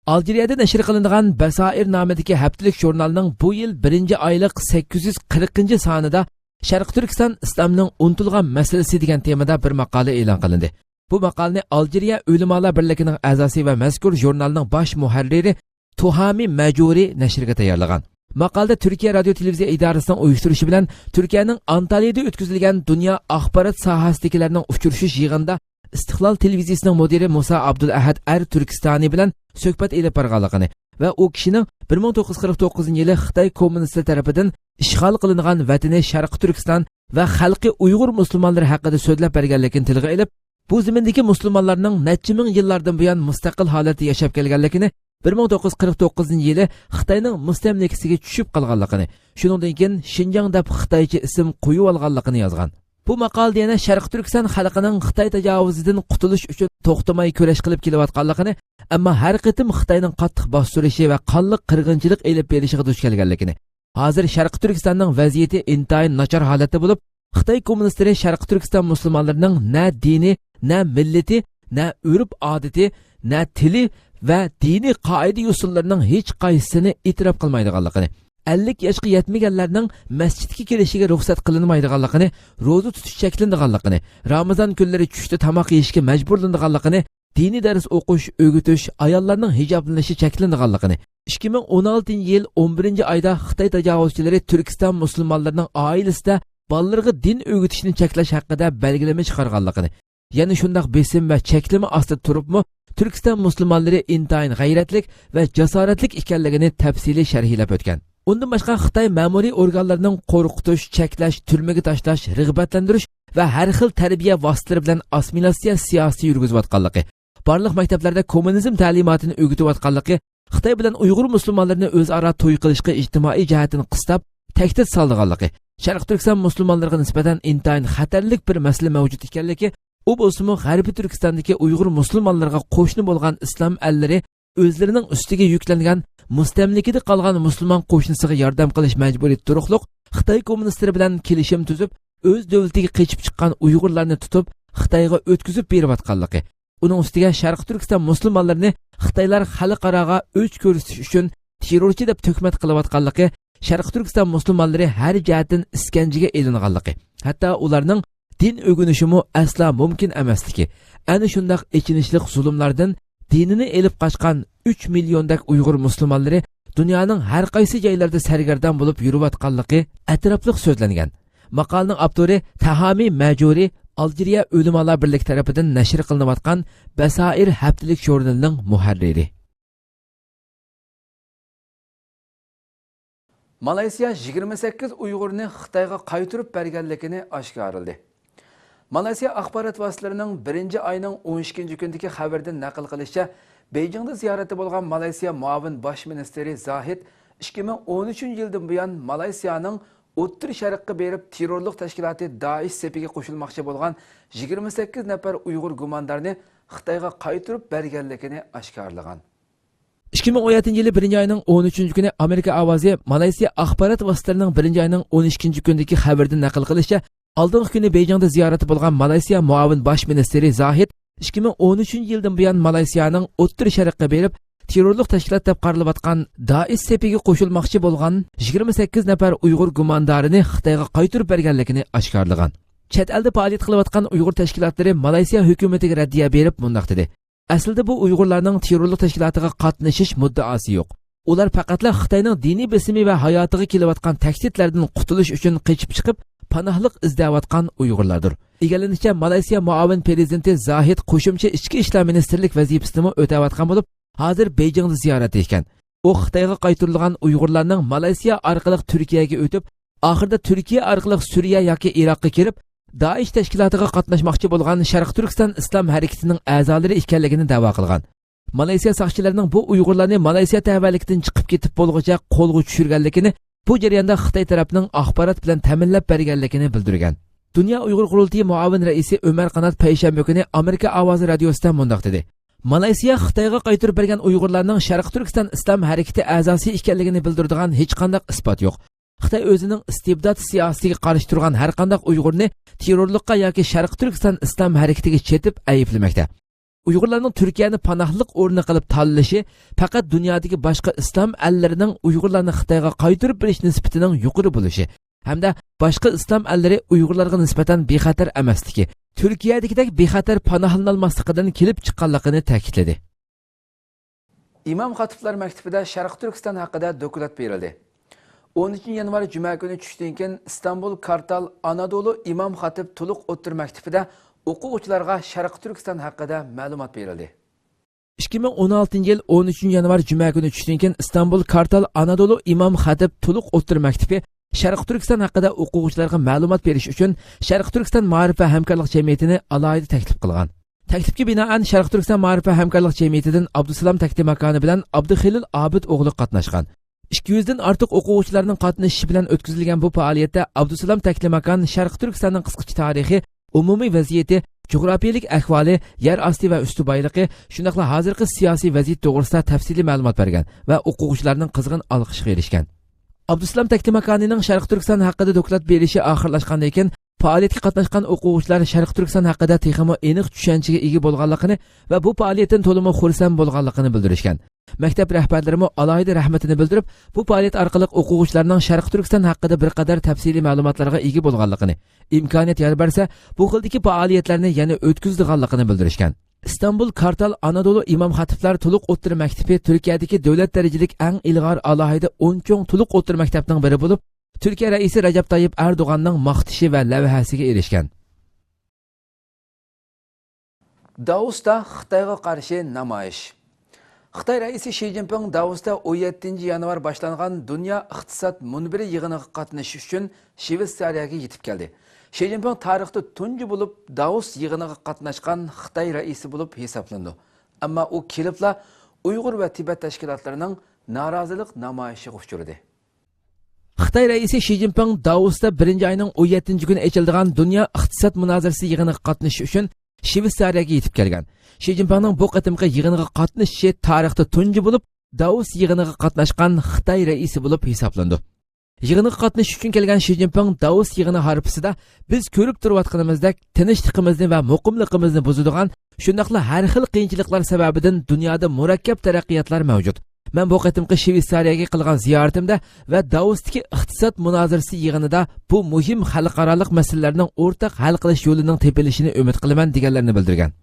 ئالجىرىيەدە نەشر قىلىنىدىغان بەسائىر نامىدىكى ھەپتىلىك ژۇرنالنىڭ بۇ يىل بىرىنچى ئايلىق سەككىز يۈز قىرىقىنچى سانىدا شەرقىي تۈركىستان ئىسلامنىڭ ئۇنتۇلغان مەسىلىسى دېگەن تېمىدا بىر ماقالە ئېلان قىلىندى. بۇ ماقالىنى ئالجىرىيە ئۆلىمالار بىرلىكىنىڭ ئەزاسى ۋە مەزكۇر ژۇرنالنىڭ باش مۇھەررىرى تۇھامى مەجۇرى نەشرگە تەييارلىغان. ماقالىدە تۈركىيە رادىيو تېلېۋىزىيە ئىدارىسىنىڭ ئۇيۇشتۇرۇشى بىلەن تۈركىيەنىڭ ئانتالىيىدە ئۆتكۈزۈلگەن دۇنيا ئاخبارات ساھەسىدىكىلەرنىڭ ئۇچرىشىش يىغىنىدا ئىستىقلال تېلېۋىزىيىسىنىڭ مۇدىرى مۇسا ئابدۇلئەھەد ئەر تۈركىستانى بىلەن سۆھبەت ئېلىپ بارغانلىقىنى ۋە ئۇ كىشىنىڭ بىر مىڭ توققۇز يۈز قىرىق توققۇزىنچى يىلى خىتاي كوممۇنىستلىرى تەرىپىدىن ئىشغال قىلىنغان ۋەتىنى شەرقىي تۈركىستان ۋە خەلقى ئۇيغۇر مۇسۇلمانلىرى ھەققىدە سۆزلەپ بەرگەنلىكىنى تىلغا ئېلىپ، بۇ زېمىندىكى مۇسۇلمانلارنىڭ نەچچە مىڭ يىللاردىن بۇيان مۇستەقىل ھالەتتە ياشاپ كەلگەنلىكىنى، بىر مىڭ توققۇز يۈز قىرىق توققۇزىنچى يىلى خىتاينىڭ مۇستەملىكىسىگە چۈشۈپ قالغانلىقىنى، شۇنىڭدىن كېيىن شىنجاڭ دەپ خىتايچە ئىسىم قويۇۋالغانلىقىنى يازغان. بۇ ماقالىدە يەنە شەرقىي تۈركىستان خەلقىنىڭ خىتاي تاجاۋۇزىدىن قۇتۇلۇش ئۈچۈن توختىماي كۈرەش قىلىپ كېلىۋاتقانلىقىنى، ئەمما ھەر قېتىم خىتاينىڭ قاتتىق باستۇرۇشى ۋە قانلىق قىرغىنچىلىق ئېلىپ بېرىشىغا دۇچ كەلگەنلىكىنى، ھازىر شەرقىي تۈركىستاننىڭ ۋەزىيىتى ئىنتايىن ناچار ھالەتتە بولۇپ، خىتاي كوممۇنىستلىرى شەرقىي تۈركىستان مۇسۇلمانلىرىنىڭ نە دىنى، نە مىللىتى، نە ئۆرپ-ئادىتى، نە تىلى ۋە دىنىي قائىدە-يوسۇنلىرىنىڭ ھېچقايسىسىنى ئېتىراپ قىلمايدىغانلىقىنى، ئەللىك ياشقا يەتمىگەنلەرنىڭ مەسچىتكە كېلىشىگە رۇخسەت قىلىنمايدىغانلىقىنى، روزا تۇتۇش چەكلىنىدىغانلىقىنى، رامىزان كۈنلىرى چۈشتە تاماق يېيىشكە مەجبۇرلىنىدىغانلىقىنى، دىنىي دەرس ئوقۇش، ئۆگىتىش، ئاياللارنىڭ ھىجابلىنىشى چەكلىنىدىغانلىقىنى، ئىككى مىڭ ئون ئالتىنچى يىل ئون بىرىنچى ئايدا خىتاي تاجاۋۇزچىلىرى تۈركىستان مۇسۇلمانلىرىنىڭ ئائىلىسىدە بالىلىرىغا دىن ئۆگىتىشنى چەكلەش ھەققىدە بەلگىلىمە چىقارغانلىقىنى، يەنە شۇنداق بېسىم ۋە چەكلىمە ئاستىدا تۇرۇپمۇ، تۈركىستان مۇسۇلمانلىرى ئىنتايىن غەيرەتلىك ۋە جاسارەتلىك ئىكەنلىكىنى تەپسىلىي شەرھلەپ ئۆتكەن. ئۇندىن باشقا، خىتاي مەمۇرىي ئورگانلىرىنىڭ قورقۇتۇش، چەكلەش، تۈرمىگە تاشلاش، رىغبەتلەندۈرۈش ۋە ھەر خىل تەربىيە ۋاسىتىلىرى بىلەن ئاسسىمىلياتسىيە سىياسىتى يۈرگۈزۈۋاتقانلىقى، بارلىق مەكتەپلەردە كوممۇنىزم تەلىماتىنى ئۆگىتىۋاتقانلىقى، خىتاي بىلەن ئۇيغۇر مۇسۇلمانلىرىنى ئۆزئارا توي قىلىشقا ئىجتىمائىي جەھەتتىن قىستاپ، تەھدىت سالىدىغانلىقى، شەرقىي تۈركىستان مۇسۇلمانلىرىغا نىسبەتەن ئىنتايىن خەتەرلىك بىر مەسىلە مەۋجۇت ئىكەنلىكى، ئۇ بولسىمۇ غەربىي تۈركىستاندىكى ئۇيغۇر مۇسۇلمانلىرىغا قوشنا بولغان ئىسلام ئەللىرى ئۆزلىرىنىڭ ئۈستىگە يۈكلەنگەن مۇستەملىكىدە قالغان مۇسۇلمان قوشنىسىغا ياردەم قىلىش مەجبۇرىيىتى تۇرۇقلۇق خىتاي كوممۇنىستلىرى بىلەن كېلىشىم تۈزۈپ، ئۆز دۆلىتىگە قېچىپ چىققان ئۇيغۇرلارنى تۇتۇپ، خىتايغا ئۆتكۈزۈپ بېرىۋاتقانلىقى، ئۇنىڭ ئۈستىگە شەرقىي تۈركىستان مۇسۇلمانلىرىنى خىتايلار خەلقئاراغا ئۆچ كۆرسىتىش ئۈچۈن تېررورچى دەپ تۆھمەت قىلىۋاتقانلىقى، شەرقىي تۈركىستان مۇسۇلمانلىرى ھەر جەھەتتىن ئىسكەنجىگە ئېلىنغانلىقى، ھەتتا ئۇلارنىڭ دىن ئۆگىنىشىمۇ ئەسلا مۇمكىن ئەمەسلىكى، ئەنە شۇنداق ئېچىنىشلىق زۇلۇملاردىن دىنىنى ئېلىپ قاچقان ئۈچ مىليوندەك ئۇيغۇر مۇسۇلمانلىرى دۇنيانىڭ ھەر قايسى جايلىرىدا سەرگەردان بولۇپ يۈرۈۋاتقانلىقى ئەتراپلىق سۆزلەنگەن. ماقالىنىڭ ئاپتورى تەھامى مەجۇرى، ئالجىرىيە ئۆلىمالار بىرلىكى تەرىپىدىن نەشر قىلىنىۋاتقان بەسائىر ھەپتىلىك ژۇرنىلىنىڭ مۇھەررىرى. مالايسىيا يىگىرمە سەككىز ئۇيغۇرنى خىتايغا قايتۇرۇپ بەرگەنلىكىنى ئاشكارىلىدى. مالايسىيا ئاخبارات ۋاسىتىلىرىنىڭ بىرىنچى ئاينىڭ ئون ئىككىنچى كۈنىدىكى خەۋىرىدىن نەقىل قىلىشىچە، بېيجىڭدا زىيارەتتە بولغان مالايسىيا مۇئاۋىن باش مىنىستىرى زاھىد ئىككى مىڭ ئون ئۈچىنچى يىلدىن بۇيان مالايسىيانىڭ ئوتتۇرا شەرققە بېرىپ تېررورلۇق تەشكىلاتى دائىش سېپىگە قوشۇلماقچى بولغان يىگىرمە سەككىز نەپەر ئۇيغۇر گۇماندارنى خىتايغا قايتۇرۇپ بەرگەنلىكىنى ئاشكارىلىغان. ئىككى مىڭ ئون يەتتىنچى يىلى بىرىنچى ئاينىڭ ئون ئۈچىنچى كۈنى ئامېرىكا ئاۋازى مالايسىيا ئاخبارات ۋاسىتىلىرىنىڭ بىرىنچى ئاينىڭ ئون ئىككىنچى كۈنىدىكى خەۋىرىدىن نەقىل قىلىشىچە، ئالدىنقى كۈنى بېيجىڭدا زىيارەتتە بولغان مالايسىيا مۇئاۋىن باش مىنىستىرى زاھىد ئىككى مىڭ ئون ئۈچىنچى يىلدىن بۇيان مالايسىيانىڭ ئوتتۇرا شەرققە بېرىپ، تېررورلۇق تەشكىلات دەپ قارىلىۋاتقان دائىش سېپىگە قوشۇلماقچى بولغان يىگىرمە سەككىز نەپەر ئۇيغۇر گۇماندارىنى خىتايغا قايتۇرۇپ بەرگەنلىكىنى ئاشكارىلىغان. چەت ئەلدە پائالىيەت قىلىۋاتقان ئۇيغۇر تەشكىلاتلىرى مالايسىيا ھۆكۈمىتىگە رەددىيە بېرىپ مۇنداق دېدى: ئەسلىدە بۇ ئۇيغۇرلارنىڭ تېررورلۇق تەشكىلاتىغا قاتنىشىش مۇددىئاسى يوق. ئۇلار پەقەتلا خىتاينىڭ دىنىي بېسىمى ۋە ھاياتىغا كېلىۋاتقان تەھدىتلەردىن قۇتۇلۇش ئۈچۈن قېچىپ چىقىپ، پاناھلىق ئىزدەۋاتقان ئۇيغۇرلاردۇر. ئىگىلىنىشىچە، مالايسىيا مۇئاۋىن پىرېزىدېنتى زاھىد قوشۇمچە ئىچكى ئىشلار مىنىستىرلىك ۋەزىپىسىنىمۇ ئۆتەۋاتقان بولۇپ، ھازىر بېيجىڭدا زىيارەتتە ئىكەن. ئۇ خىتايغا قايتۇرۇلغان ئۇيغۇرلارنىڭ مالايسىيا ئارقىلىق تۈركىيەگە ئۆتۈپ، ئاخىرىدا تۈركىيە ئارقىلىق سۈرىيە ياكى ئىراققا كىرىپ، دائىش تەشكىلاتىغا قاتناشماقچى بولغان شەرقىي تۈركىستان ئىسلام ھەرىكىتىنىڭ ئەزالىرى ئىكەنلىكىنى دەۋا قىلغان. مالايسىيا ساقچىلىرىنىڭ بۇ ئۇيغۇرلارنى مالايسىيا تەۋەلىكىدىن چىقىپ كېتىپ بولغۇچە قولغا چۈشۈرگەنلىكىنى، بۇ جەرياندا خىتاي تەرەپنىڭ ئاخبارات بىلەن تەمىنلەپ بەرگەنلىكىنى بىلدۈرگەن. دۇنيا ئۇيغۇر قۇرۇلتىيى مۇئاۋىن رەئىسى ئۆمەر قانات پەيشەنبە كۈنى ئامېرىكا ئاۋازى رادىيوسىدا مۇنداق دېدى: مالايسىيا خىتايغا قايتۇرۇپ بەرگەن ئۇيغۇرلارنىڭ شەرقىي تۈركىستان ئىسلام ھەرىكىتى ئەزاسى ئىكەنلىكىنى بىلدۈرىدىغان ھېچقانداق ئىسپات يوق. خىتاي ئۆزىنىڭ ئىستىبدات سىياسىتىگە قارشى تۇرغان ھەرقانداق ئۇيغۇرنى تېررورلۇققا ياكى شەرقىي تۈركىستان ئىسلام ھەرىكىتىگە چېتىپ ئەيىبلىمەكتە. ئۇيغۇرلارنىڭ تۈركىيەنى پاناھلىق ئورنى قىلىپ تاللىشى پەقەت دۇنيادىكى باشقا ئىسلام ئەللىرىنىڭ ئۇيغۇرلارنى خىتايغا قايتۇرۇپ بېرىش نىسبىتىنىڭ يۇقىرى بولۇشى ھەمدە باشقا ئىسلام ئەللىرى ئۇيغۇرلارغا نىسبەتەن بىخەتەر ئەمەسلىكى، تۈركىيەدىكىدەك بىخەتەر پاناھلىنالماسلىقىدىن كېلىپ چىققانلىقىنى تەكىتلىدى. ئىمام خاتىپلار مەكتىپىدە شەرقىي تۈركىستان ھەققىدە دوكلات بېرىلدى. ئون ئۈچىنچى يانۋار جۈمە كۈنى چۈشتىن كېيىن ئىستانبۇل كارتال ئانادولۇ ئىمام خاتىپ تولۇق ئوتتۇرا مەكتىپىدە ئوقۇغۇچىلارغا شەرقىي تۈركىستان ھەققىدە مەلۇمات بېرىلدى. ئىككى مىڭ ئون ئالتىنچى يىل ئون ئۈچىنچى يانۋار جۈمە كۈنى چۈشتىن كېيىن ئىستانبۇل كارتال ئانادولۇ ئىمام خاتىپ تولۇق ئوتتۇرا مەكتىپى شەرقىي تۈركىستان ھەققىدە ئوقۇغۇچىلارغا مەلۇمات بېرىش ئۈچۈن شەرقىي تۈركىستان مائارىپ ۋە ھەمكارلىق جەمئىيىتىنى ئالاھىدە تەكلىپ قىلغان. تەكلىپكە بىنائەن، شەرقىي تۈركىستان مائارىپ ۋە ھەمكارلىق جەمئىيىتىدىن ئابدۇسالام تەكلىماكانى بىلەن ئابدۇخېلىل ئابىد ئوغلى قاتناشقان. ئىككى يۈزدىن ئارتۇق ئوقۇغۇچىلارنىڭ قاتنىشىشى بىلەن ئۆتكۈزۈلگەن بۇ پائالىيەتتە ئابدۇسالام تەكلىماكان شەرقىي تۈركىستاننىڭ قىسقىچە تارىخى، ئومۇمىي ۋەزىيىتى، جۇغراپىيىلىك ئەھۋالى، يەر ئاستى ۋە ئۈستى بايلىقى، شۇنداقلا ھازىرقى سىياسىي ۋەزىيەت توغرىسىدا تەپسىلىي مەلۇمات بەرگەن ۋە ئوقۇغۇچىلارنىڭ قىزغىن ئالقىشىغا ئېرىشكەن. ئابدۇسالام تەكلىماكانىنىڭ شەرقىي تۈركىستان ھەققىدە دوكلات بېرىشى ئاخىرلاشقاندىن كېيىن، پائالىيەتكە قاتناشقان ئوقۇغۇچىلار شەرقىي تۈركىستان ھەققىدە تېخىمۇ ئېنىق چۈشەنچىگە ئىگە بولغانلىقىنى ۋە بۇ پائالىيەتتىن تولىمۇ خۇرسەن بولغانلىقىنى بىلدۈرۈشكەن. مەكتەپ رەھبەرلىرىمۇ ئالاھىدە رەھمىتىنى بىلدۈرۈپ، بۇ پائالىيەت ئارقىلىق ئوقۇغۇچىلارنىڭ شەرقىي تۈركىستان ھەققىدە بىر قەدەر تەپسىلىي مەلۇماتلارغا ئىگە بولغانلىقىنى، ئىمكانىيەت يار بەرسە، بۇ خىلدىكى پائالىيەتلەرنى يەنە ئۆتكۈزىدىغانلىقىنى بىلدۈرۈشكەن. ئىستانبۇل كارتال ئانادولۇ ئىمام خاتىپلار تولۇق ئوتتۇرا مەكتىپى تۈركىيەدىكى دۆلەت دەرىجىلىك ئەڭ ئىلغار ئالاھىدە ئون چوڭ تولۇق ئوتتۇرا مەكتەپنىڭ بىرى بولۇپ، تۈركىيە رەئىسى رەجەپ تايىپ ئەردوغاننىڭ ماختىشى ۋە لەۋھەسىگە ئېرىشكەن. داۋۇستا خىتايغا قارشى نامايىش. خىتاي رەئىسى شى جىنپىڭ داۋۇستا ئون يەتتىنچى يانۋار باشلانغان دۇنيا ئىقتىساد مۇنبىرى يىغىنىغا قاتنىشىش ئۈچۈن شىۋېتسارىيەگە يېتىپ كەلدى. شى جىنپىڭ تارىختا تۇنجى بولۇپ داۋوس يىغىنىغا قاتناشقان خىتاي رەئىسى بولۇپ ھېسابلىنىدۇ. ئەمما ئۇ كېلىپلا ئۇيغۇر ۋە تىبەت تەشكىلاتلىرىنىڭ نارازىلىق نامايىشىغا ئۇچرىدى. خىتاي رەئىسى شى جىنپىڭ داۋوستا بىرىنچى ئاينىڭ ئون يەتتىنچى كۈنى ئېچىلىدىغان دۇنيا ئىقتىساد مۇنازىرىسى يىغىنىغا قاتنىشىش ئۈچۈن شىۋېتسارىيەگە يېتىپ كەلگەن. شى جىنپىڭنىڭ بۇ قېتىمقى يىغىنغا قاتنىشىشى تارىختا تۇنجى بولۇپ داۋوس يىغىنىغا قاتناشقان خىتاي رەئىسى بولۇپ ھېسابلىنىدۇ. يىغىنغا قاتنىشىش ئۈچۈن كەلگەن شى جىنپىڭ داۋوس يىغىنى ھارپىسىدا بىز كۆرۈپ تۇرۇۋاتقىنىمىزدەك تىنچلىقىمىزنى ۋە مۇقىملىقىمىزنى بۇزىدىغان، شۇنداقلا ھەر خىل قىيىنچىلىقلار سەۋەبىدىن دۇنيادا مۇرەككەپ تەرەققىياتلار مەۋجۇت. مەن بۇ قېتىمقى شىۋېتسارىيەگە قىلغان زىيارىتىمدە ۋە داۋوستىكى ئىقتىساد مۇنازىرىسى يىغىنىدا بۇ مۇھىم خەلقئارالىق مەسىلىلەرنىڭ ئورتاق ھەل قىلىش يولىنىڭ تېپىلىشىنى ئۈمىد قىلىمەن، دېگەنلەرنى بىلدۈرگەن.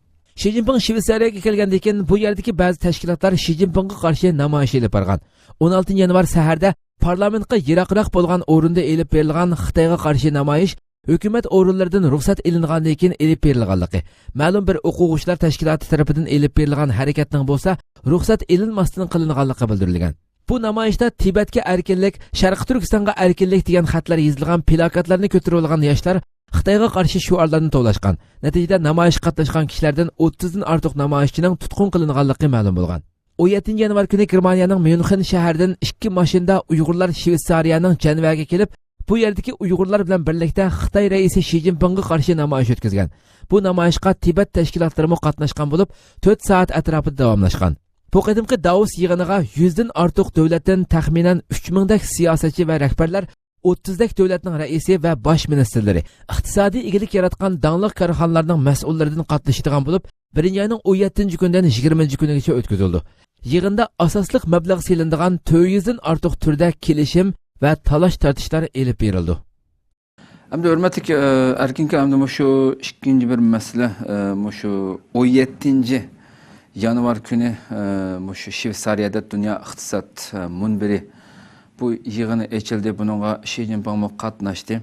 شى جىنپىڭ شىۋېتسارىيەگە كەلگەندىن كېيىن، بۇ يەردىكى بەزى تەشكىلاتلار شى جىنپىڭغا قارشى نامايىش ئېلىپ بارغان. ئون ئالتىنچى يانۋار سەھەردە پارلامېنتقا يىراقراق بولغان ئورۇندا ئېلىپ بېرىلغان خىتايغا قارشى نامايىش ھۆكۈمەت ئورۇنلىرىدىن رۇخسەت ئېلىنغاندىن كېيىن ئېلىپ بېرىلغانلىقى، مەلۇم بىر ئوقۇغۇچىلار تەشكىلاتى تەرىپىدىن ئېلىپ بېرىلغان ھەرىكەتنىڭ بولسا رۇخسەت ئېلىنماستىن قىلىنغانلىقى بىلدۈرۈلگەن. بۇ نامايىشتا تىبەتكە ئەركىنلىك، شەرقىي تۈركىستانغا ئەركىنلىك دېگەن خەتلەر يېزىلغان پىلاكاتلارنى كۆتۈرۈۋالغان ياشلار خىتايغا قارشى شوئارلارنى توۋلاشقان. نەتىجىدە نامايىشقا قاتناشقان كىشىلەردىن ئوتتۇزدىن ئارتۇق نامايىشچىنىڭ تۇتقۇن قىلىنغانلىقى مەلۇم بولغان. ئون يەتتىنچى يانۋار كۈنى گېرمانىيەنىڭ ميۇنخېن شەھىرىدىن ئىككى ماشىنىدا ئۇيغۇرلار شىۋېتسارىيەنىڭ جەنۋەگە كېلىپ، بۇ يەردىكى ئۇيغۇرلار بىلەن بىرلىكتە خىتاي رەئىسى شى جىنپىڭغا قارشى نامايىش ئۆتكۈزگەن. بۇ نامايىشقا تىبەت تەشكىلاتلىرىمۇ قاتناشقان بولۇپ، تۆت سائەت ئەتراپىدا داۋاملاشقان. بۇ قېتىمقى داۋوس يىغىنىغا يۈزدىن ئارتۇق دۆلەتتىن تەخمىنەن ئۈچ مىڭدەك سىياسەتچى ۋە رەھبەرلەر، ئوتتۇزدەك دۆلەتنىڭ رەئىسى ۋە باش مىنىستىرلىرى، ئىقتىسادىي ئىگىلىك ياراتقان داڭلىق كارخانىلارنىڭ مەسئۇللىرىدىن قاتنىشىدىغان بولۇپ، بىرىنچى ئاينىڭ ئون يەتتىنچى كۈنىدىن يىگىرمىنچى كۈنىگىچە ئۆتكۈزۈلىدۇ. يىغىندا ئاساسلىق مەبلەغ سېلىنىدىغان تۆت يۈزدىن ئارتۇق تۈردە كېلىشىم ۋە تالاش-تارتىشلار ئېلىپ بېرىلىدۇ. ئەمدى ھۆرمەتلىك، ئە، ئەركىنكا، ئەمدى مۇشۇ ئىككىنچى بىر مەسىلە، ئە، مۇشۇ ئون يەتتىنچى يانۋار كۈنى، ئە، مۇشۇ شۋېتسارىيەدە دۇنيا ئىقتىساد، ئە، مۇنبىرى بۇ يىغىنى ئېچىلدى. بۇنىڭغا شى جىنپىڭمۇ قاتناشتى.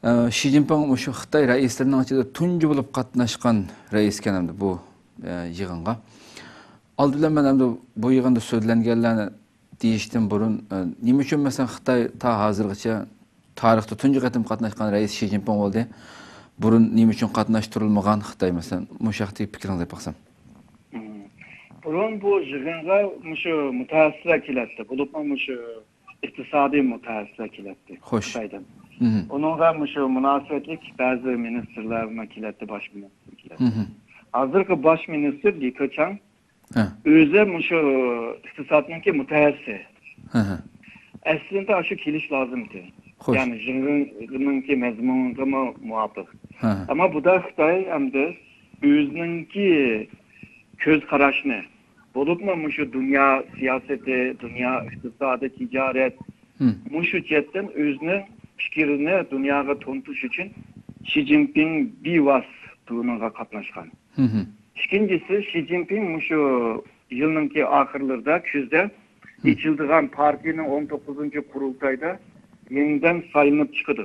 ئە، شى جىنپىڭ مۇشۇ خىتاي رەئىسلىرىنىڭ ئىچىدە تۇنجى بولۇپ قاتناشقان رەئىسكەن ئەمدى بۇ، ئە، يىغىنغا. ئالدى بىلەن مەن ئەمدى بۇ يىغىندا سۆزلەنگەنلەرنى دېيىشتىن بۇرۇن، ئە، نېمە ئۈچۈن، مەسىلەن، خىتاي تا ھازىرغىچە تارىختا تۇنجى قېتىم قاتناشقان رەئىس شى جىنپىڭ بولدى؟ بۇرۇن نېمە ئۈچۈن قاتناشتۇرۇلمىغان خىتاي، مەسىلەن؟ مۇشۇ ھەقتىكى پىكرىڭىزنى ئېيتىپ باقسام. مم. بۇرۇن بۇ يىغىنغا مۇشۇ مۇتەخەسسىسلەر كېلەتتى، بولۇپمۇ مۇشۇ ئىقتىسادىي مۇتەخەسسىسلەر كېلەتتى خوش. خىتايدىن. مم. ئۇنىڭغا مۇشۇ مۇناسىۋەتلىك بەزى مىنىستىرلەرمۇ كېلەتتى، باش مىنىستىر كېلەتتى. مم. ھازىرقى باش مىنىستىر لى كېچياڭ ھە. ئۆزى مۇشۇ ئىقتىسادنىڭكى مۇتەخەسسىسى. ھە، ھە. ئەسلىدە شۇ كېلىش لازىمتى. خوش. يەنى يىغىننىڭكى مەزمۇنىغىمۇ مۇۋاپىق. ھە، ھە. ئەمما بۇدا خىتاي ئەمدى ئۆزىنىڭكى كۆز قاراشنى، بولۇپمۇ مۇشۇ دۇنيا سىياسىتى، دۇنيا ئىقتىسادى، تىجارەت، ھىم. مۇشۇ جەھەتتىن ئۆزىنىڭ پىكرىنى دۇنياغا تونۇتۇش ئۈچۈن شى جىنپىڭ بىۋاسىتە بۇنىڭغا قاتناشقان. ھىم، ھىم. ئىككىنچىسى، شى جىنپىڭ مۇشۇ يىلنىڭكى ئاخىرلىرىدا، كۈزدە ھىم. ئېچىلىدىغان پارتىيىنىڭ ئون توققۇزىنچى قۇرۇلتايدا يېڭىدىن سايلىنىپ چىقىدۇ.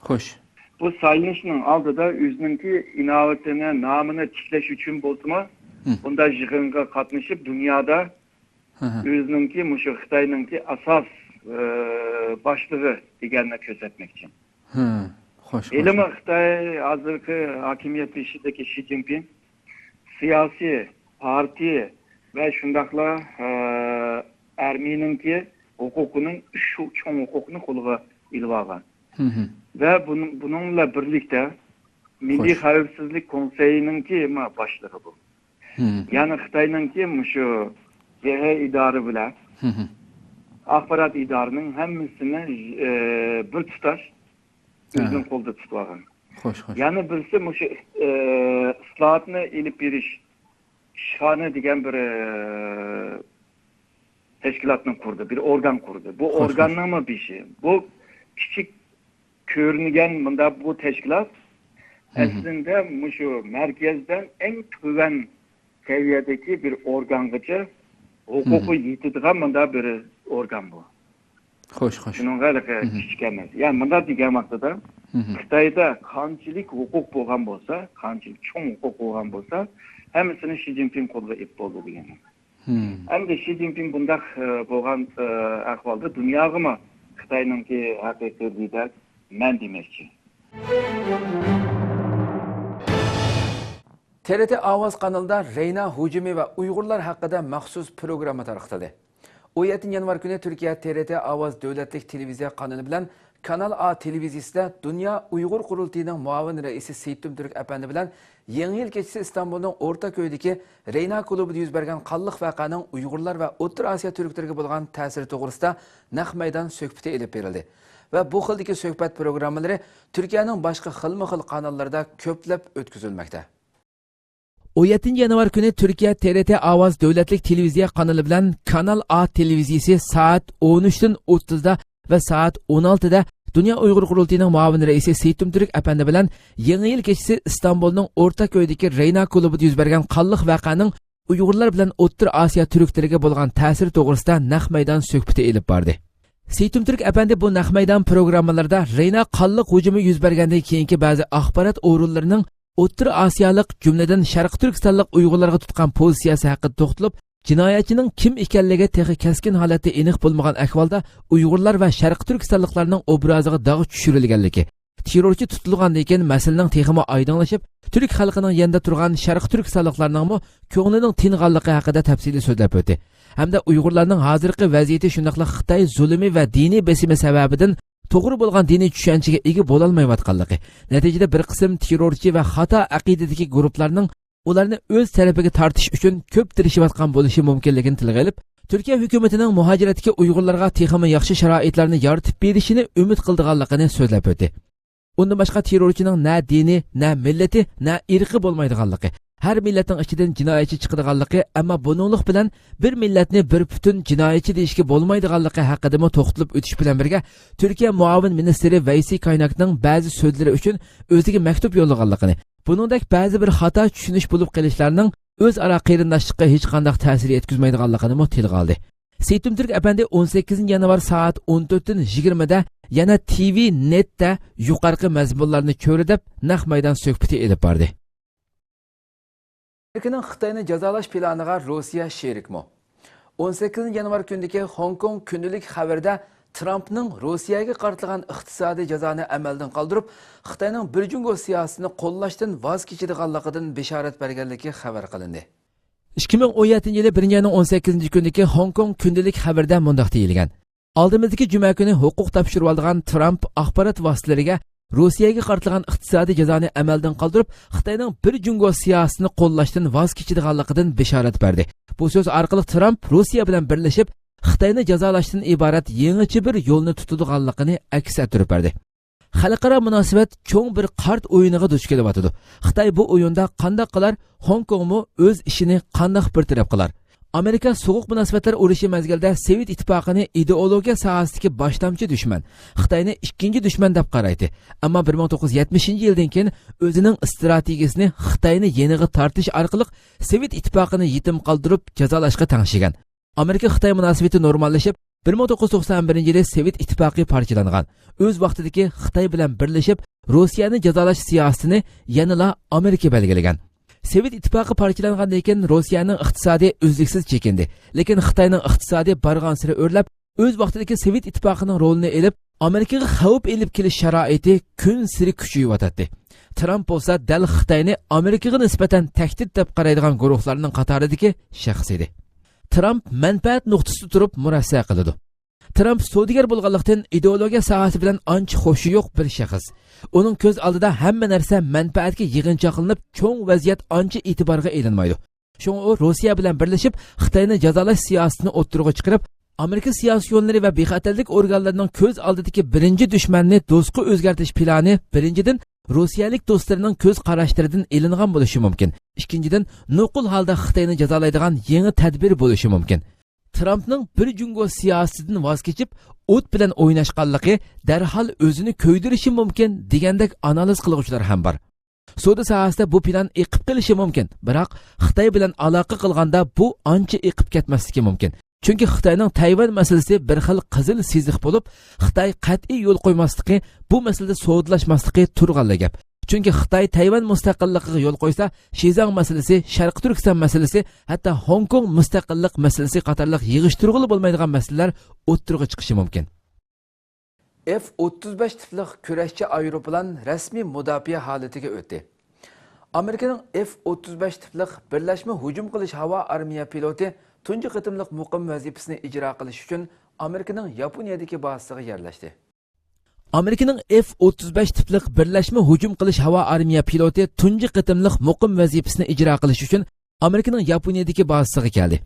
خوش. بۇ سايلىنىشنىڭ ئالدىدا ئۆزىنىڭكى ئىناۋىتىنى، نامىنى تىكلەش ئۈچۈن بولسىمۇ، ھىم. بۇنداق يىغىنغا قاتنىشىپ، دۇنيادا ھە، ھە. ئۆزىنىڭكى مۇشۇ خىتاينىڭكى ئاساس، ئى، باشلىقى دېگەننى كۆرسەتمەكچى. ھە، خوش، خوش. ھېلىمۇ خىتاي ھازىرقى ھاكىمىيەت بېشىدىكى شى جىنپىڭ سىياسىي پارتىيە ۋە شۇنداقلا، ئى، ئارمىيىنىڭكى ھوقۇقىنىڭ ئۈچ چوڭ ھوقۇقنى قولىغا ئېلىۋالغان. ھىم، ھىم. ۋە بۇنىڭ، بۇنىڭ بىلەن بىرلىكتە مىللىي خوش. خەۋپسىزلىك كونسېيىنىڭكى ما باشلىقى بۇ. ھىم. يەنى خىتاينىڭكى مۇشۇ جې ھې ئىدارە بىلەن ھىم، ھىم. ئاخبارات ئىدارىنىڭ ھەممىسىنى، ئى، بىر تۇتاش ئۆزىنىڭ ئاھا. قولىدا تۇتۇۋالغان. خوش، خوش. يەنە بىرسى مۇشۇ، ئى، ئىسلاھاتنى ئېلىپ بېرىش ئىشخانا دېگەن بىر، ئى، تەشكىلاتنى قۇردى، بىر ئورگان قۇردى. بۇ خوش، خوش. ئورگاننىڭمۇ بېشى. بۇ كىچىك كۆرۈنگەن مۇنداق بۇ تەشكىلات ھىم، ھىم. ئەسلىدە مۇشۇ مەركەزدىن ئەڭ تۆۋەن سەۋىيەدىكى بىر ئورگانغىچە ھوقۇقى ھىم، ھىم. يېتىدىغان مۇنداق بىر ئورگان بۇ. خوش، خوش. شۇنىڭغا ھېلىقى ھىم، ھىم. كىچىك ئەمەس. يا مۇنداق دېگەن ۋاقتىدا ھىم، ھىم. خىتايدا قانچىلىك ھوقۇق بولغان بولسا، قانچىلىك چوڭ ھوقۇق بولغان بولسا، ھەممىسىنى شى جىنپىڭ قولىغا ئېلىپ بولدى دېگەن. ھىم. ئەمدى شى جىنپىڭ بۇنداق، ئى، بولغان، ئى، ئەھۋالدا دۇنياغىمۇ خىتاينىڭكى ھەقىقىي لىدەر مەن دېمەكچى. تې رې تې ئاۋاز قانىلىدا رېينا ھۇجۇمى ۋە ئۇيغۇرلار ھەققىدە مەخسۇس پروگرامما تارقىتىلدى. ئون يەتتىنچى يانۋار كۈنى تۈركىيە تې رې تې ئاۋاز دۆلەتلىك تېلېۋىزىيە قانىلى بىلەن كانال ئا تېلېۋىزىيىسىدە دۇنيا ئۇيغۇر قۇرۇلتىيىنىڭ مۇئاۋىن رەئىسى سېيتۇم تۈرك ئەپەندى بىلەن يېڭى يىل كېچىسى ئىستانبۇلنىڭ ئورتا كويىدىكى رېينا كۇلۇبىدا يۈز بەرگەن قانلىق ۋەقەنىڭ ئۇيغۇرلار ۋە ئوتتۇرا ئاسىيا تۈركلىرىگە بولغان تەسىرى توغرىسىدا نەق مەيدان سۆھبىتى ئېلىپ بېرىلدى ۋە بۇ خىلدىكى سۆھبەت پروگراممىلىرى تۈركىيەنىڭ باشقا خىلمۇ خىل قاناللىرىدا كۆپلەپ ئۆتكۈزۈلمەكتە. ئون يەتتىنچى يانۋار كۈنى تۈركىيە تې رې تې ئاۋاز دۆلەتلىك تېلېۋىزىيە قانىلى بىلەن كانال ئا تېلېۋىزىيىسى سائەت ئون ئۈچتىن ئوتتۇزدا ۋە سائەت ئون ئالتىدا دۇنيا ئۇيغۇر قۇرۇلتىيىنىڭ مۇئاۋىن رەئىسى سېيتۇم تۈرك ئەپەندى بىلەن يېڭى يىل كېچىسى ئىستانبۇلنىڭ ئورتا كويىدىكى رېينا كۇلۇبىدا يۈز بەرگەن قانلىق ۋەقەنىڭ ئۇيغۇرلار بىلەن ئوتتۇرا ئاسىيا تۈركلىرىگە بولغان تەسىرى توغرىسىدا نەق مەيدان سۆھبىتى ئېلىپ باردى. سېيتۇم تۈرك ئەپەندى بۇ نەق مەيدان پروگراممىلىرىدا رېينا قانلىق ھۇجۇمى يۈز بەرگەندىن كېيىنكى بەزى ئاخبارات ئورۇنلىرىنىڭ ئوتتۇرا ئاسىيالىق، جۈملىدىن شەرقىي تۈركىستانلىق ئۇيغۇرلارغا تۇتقان پوزىتسىيەسى ھەققىدە توختىلىپ، جىنايەتچىنىڭ كىم ئىكەنلىكى تېخى كەسكىن ھالەتتە ئېنىق بولمىغان ئەھۋالدا ئۇيغۇرلار ۋە شەرقىي تۈركىستانلىقلارنىڭ ئوبرازىغا داغ چۈشۈرۈلگەنلىكى، تېررورچى تۇتۇلغاندىن كېيىن مەسىلىنىڭ تېخىمۇ ئايدىڭلىشىپ، تۈرك خەلقىنىڭ يېنىدا تۇرغان شەرقىي تۈركىستانلىقلارنىڭمۇ كۆڭلىنىڭ تىنغانلىقى ھەققىدە تەپسىلىي سۆزلەپ ئۆتتى. ھەمدە ئۇيغۇرلارنىڭ ھازىرقى ۋەزىيىتى شۇنداقلا خىتاي زۇلۇمى ۋە دىنىي بېسىمى سەۋەبىدىن توغرا بولغان دىنىي چۈشەنچىگە ئىگە بولالمايۋاتقانلىقى، نەتىجىدە بىر قىسىم تېررورچى ۋە خاتا ئەقىدىدىكى گۇرۇپپىلارنىڭ ئۇلارنى ئۆز تەرىپىگە تارتىش ئۈچۈن كۆپ تىرىشىۋاتقان بولۇشى مۇمكىنلىكىنى تىلغا ئېلىپ، تۈركىيە ھۆكۈمىتىنىڭ مۇھاجىرەتتىكى ئۇيغۇرلارغا تېخىمۇ ياخشى شارائىتلارنى يارىتىپ بېرىشىنى ئۈمىد قىلىدىغانلىقىنى سۆزلەپ ئۆتتى. ئۇندىن باشقا، تېررورچىنىڭ نە دىنى، نە مىللىتى، نە ئىرقى بولمايدىغانلىقى، ھەر مىللەتنىڭ ئىچىدىن جىنايەتچى چىقىدىغانلىقى، ئەمما بۇنىڭلىق بىلەن بىر مىللەتنى بىر پۈتۈن جىنايەتچى دېيىشكە بولمايدىغانلىقى ھەققىدىمۇ توختىلىپ ئۆتۈش بىلەن بىرگە، تۈركىيە مۇئاۋىن مىنىستىرى ۋەيسى كايناكنىڭ بەزى سۆزلىرى ئۈچۈن ئۆزىگە مەكتۇپ يوللىغانلىقىنى، بۇنىڭدەك بەزى بىر خاتا چۈشىنىش بولۇپ قېلىشلارنىڭ ئۆزئارا قېرىنداشلىققا ھېچقانداق تەسىر يەتكۈزمەيدىغانلىقىنىمۇ تىلغا ئالدى. سېيتۇم تۈرك ئەپەندى ئون سەككىزىنچى يانۋار سائەت ئون تۆتتىن يىگىرمىدە يەنە تىۋى نېتتە يۇقىرىقى مەزمۇنلارنى كۆرە دەپ نەق مەيدان سۆھبىتى ئېلىپ باردى. ئامېرىكىنىڭ خىتاينى جازالاش پىلانىغا روسىيە شېرىكمۇ؟ ئون سەككىزىنچى يانۋار كۈنىدىكى خوڭكوڭ كۈندىلىك خەۋىرىدە ترامپنىڭ روسىيەگە قارىتىلغان ئىقتىسادىي جازانى ئەمەلدىن قالدۇرۇپ، خىتاينىڭ بىر جۇڭگو سىياسىتىنى قوللاشتىن ۋاز كېچىدىغانلىقىدىن بېشارەت بەرگەنلىكى خەۋەر قىلىندى. ئىككى مىڭ ئون يەتتىنچى يىلى بىرىنچى ئاينىڭ ئون سەككىزىنچى كۈنىدىكى خوڭكوڭ كۈندىلىك خەۋىرىدە مۇنداق دېيىلگەن: ئالدىمىزدىكى جۈمە كۈنى ھوقۇق تاپشۇرۇۋالىدىغان ترامپ ئاخبارات ۋاسىتىلىرىگە روسىيەگە قارىتىلغان ئىقتىسادىي جازانى ئەمەلدىن قالدۇرۇپ، خىتاينىڭ بىر جۇڭگو سىياسىتىنى قوللاشتىن ۋاز كېچىدىغانلىقىدىن بېشارەت بەردى. بۇ سۆز ئارقىلىق ترامپ روسىيە بىلەن بىرلىشىپ، خىتاينى جازالاشتىن ئىبارەت يېڭىچە بىر يولنى تۇتىدىغانلىقىنى ئەكس ئەتتۈرۈپ بەردى. خەلقئارا مۇناسىۋەت چوڭ بىر قارت ئويۇنىغا دۇچ كېلىۋاتىدۇ. خىتاي بۇ ئويۇندا قانداق قىلار، خوڭكوڭمۇ ئۆز ئىشىنى قانداق بىر تەرەپ قىلار؟ ئامېرىكا سوغۇق مۇناسىۋەتلەر ئۇرۇشى مەزگىلىدە سوۋېت ئىتتىپاقىنى ئىدېئولوگىيە ساھەسىدىكى باشلامچى دۈشمەن، خىتاينى ئىككىنچى دۈشمەن دەپ قارايتتى. ئەمما بىر مىڭ توققۇز يۈز يەتمىشىنچى يىلدىن كېيىن ئۆزىنىڭ ئىستراتېگىيىسىنى خىتاينى يېنىغا تارتىش ئارقىلىق سوۋېت ئىتتىپاقىنى يېتىم قالدۇرۇپ جازالاشقا تەڭشىگەن. ئامېرىكا-خىتاي مۇناسىۋىتى نورماللىشىپ، بىر مىڭ توققۇز يۈز توقسان بىرىنچى يىلى سوۋېت ئىتتىپاقى پارچىلانغان. ئۆز ۋاقتىدىكى خىتاي بىلەن بىرلىشىپ، روسىيەنى جازالاش سىياسىتىنى يەنىلا ئامېرىكا بەلگىلىگەن. سوۋېت ئىتتىپاقى پارچىلانغاندىن كېيىن روسىيەنىڭ ئىقتىسادى ئۈزلۈكسىز چېكىندى. لېكىن خىتاينىڭ ئىقتىسادى بارغانسېرى ئۆرلەپ، ئۆز ۋاقتىدىكى سوۋېت ئىتتىپاقىنىڭ رولىنى ئېلىپ، ئامېرىكىغا خەۋپ ئېلىپ كېلىش شارائىتى كۈنسېرى كۈچىيىۋاتاتتى. ترامپ بولسا دەل خىتاينى ئامېرىكىغا نىسبەتەن تەھدىت دەپ قارايدىغان گۇرۇھلارنىڭ قاتارىدىكى شەخس ئىدى. ترامپ مەنپەئەت نۇقتىسىدا تۇرۇپ مۇرەسسە قىلىدۇ. ترامپ سودىگەر بولغانلىقتىن، ئىدېئولوگىيە ساھەسى بىلەن ئانچە خوشى يوق بىر شەخس. ئۇنىڭ كۆز ئالدىدا ھەممە نەرسە مەنپەئەتكە يىغىنچاقلىنىپ، چوڭ ۋەزىيەت ئانچە ئېتىبارغا ئېلىنمايدۇ. شۇڭا ئۇ روسىيە بىلەن بىرلىشىپ، خىتاينى جازالاش سىياسىتىنى ئوتتۇرىغا چىقىرىپ، ئامېرىكا سىياسىيونلىرى ۋە بىخەتەرلىك ئورگانلىرىنىڭ كۆز ئالدىدىكى بىرىنچى دۈشمەننى دوستقا ئۆزگەرتىش پىلانى، بىرىنچىدىن، روسىيەلىك دوستلىرىنىڭ كۆز قاراشلىرىدىن ئېلىنغان بولۇشى مۇمكىن. ئىككىنچىدىن، نوقۇل ھالدا خىتاينى جازالايدىغان يېڭى تەدبىر بولۇشى مۇمكىن. ترامپنىڭ بىر جۇڭگو سىياسىتىدىن ۋاز كېچىپ، ئوت بىلەن ئويناشقانلىقى دەرھال ئۆزىنى كۆيدۈرۈشى مۇمكىن دېگەندەك ئانالىز قىلغۇچىلار ھەم بار. سودا ساھەسىدە بۇ پىلان ئېقىپ قېلىشى مۇمكىن، بىراق خىتاي بىلەن ئالاقە قىلغاندا بۇ ئانچە ئېقىپ كەتمەسلىكى مۇمكىن. چۈنكى خىتاينىڭ تەيۋەن مەسىلىسى بىر خىل قىزىل سىزىق بولۇپ، خىتاي قەتئىي يول قويماسلىقى، بۇ مەسىلىدە سودىلاشماسلىقى تۇرغانلا گەپ. چۈنكى خىتاي تەيۋەن مۇستەقىللىقىغا يول قويسا، شىزاڭ مەسىلىسى، شەرقىي تۈركىستان مەسىلىسى، ھەتتا خوڭكوڭ مۇستەقىللىق مەسىلىسى قاتارلىق يىغىشتۇرغىلى بولمايدىغان مەسىلىلەر ئوتتۇرىغا چىقىشى مۇمكىن. ئېف ئوتتۇز بەش تىپلىق كۈرەشچى ئايروپىلان رەسمىي مۇداپىئە ھالىتىگە ئۆتتى. ئامېرىكىنىڭ ئېف ئوتتۇز بەش تىپلىق بىرلەشمە ھۇجۇم قىلىش ھاۋا ئارمىيە پىلوتى تۇنجى قېتىملىق مۇقىم ۋەزىپىسىنى ئىجرا قىلىش ئۈچۈن ئامېرىكىنىڭ ياپونىيەدىكى بازىسىغا يەرلەشتى. ئامېرىكىنىڭ ئېف ئوتتۇز بەش تىپلىق بىرلەشمە ھۇجۇم قىلىش ھاۋا ئارمىيە پىلوتى تۇنجى قېتىملىق مۇقىم ۋەزىپىسىنى ئىجرا قىلىش ئۈچۈن ئامېرىكىنىڭ ياپونىيەدىكى بازىسىغا كەلدى.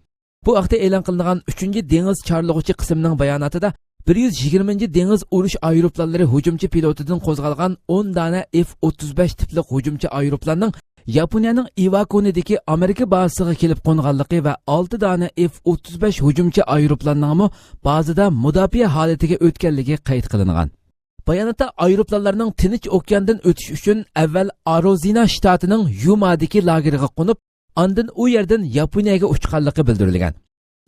بۇ ھەقتە ئېلان قىلىنغان ئۈچىنچى دېڭىز چارلىغۇچى قىسىمنىڭ باياناتىدا، بىر يۈز يىگىرمىنچى دېڭىز ئۇرۇش ئايروپىلانلىرى ھۇجۇمچى پىلوتىدىن قوزغالغان ئون دانە ئېف ئوتتۇز بەش تىپلىق ھۇجۇمچى ئايروپىلاننىڭ ياپونىيەنىڭ ئىۋاكونىدىكى ئامېرىكا بازىسىغا كېلىپ قونغانلىقى ۋە ئالتە دانە ئېف ئوتتۇز بەش ھۇجۇمچى ئايروپىلاننىڭمۇ بازىدا مۇداپىئە ھالىتىگە ئۆتكەنلىكى قەيت قىلىنغان. باياناتتا ئايروپىلانلارنىڭ تىنچ ئوكياندىن ئۆتۈش ئۈچۈن ئەۋۋەل ئاروزىنا شتاتىنىڭ يۇمادىكى لاگېرغا قونۇپ، ئاندىن ئۇ يەردىن ياپونىيەگە ئۇچقانلىقى بىلدۈرۈلگەن.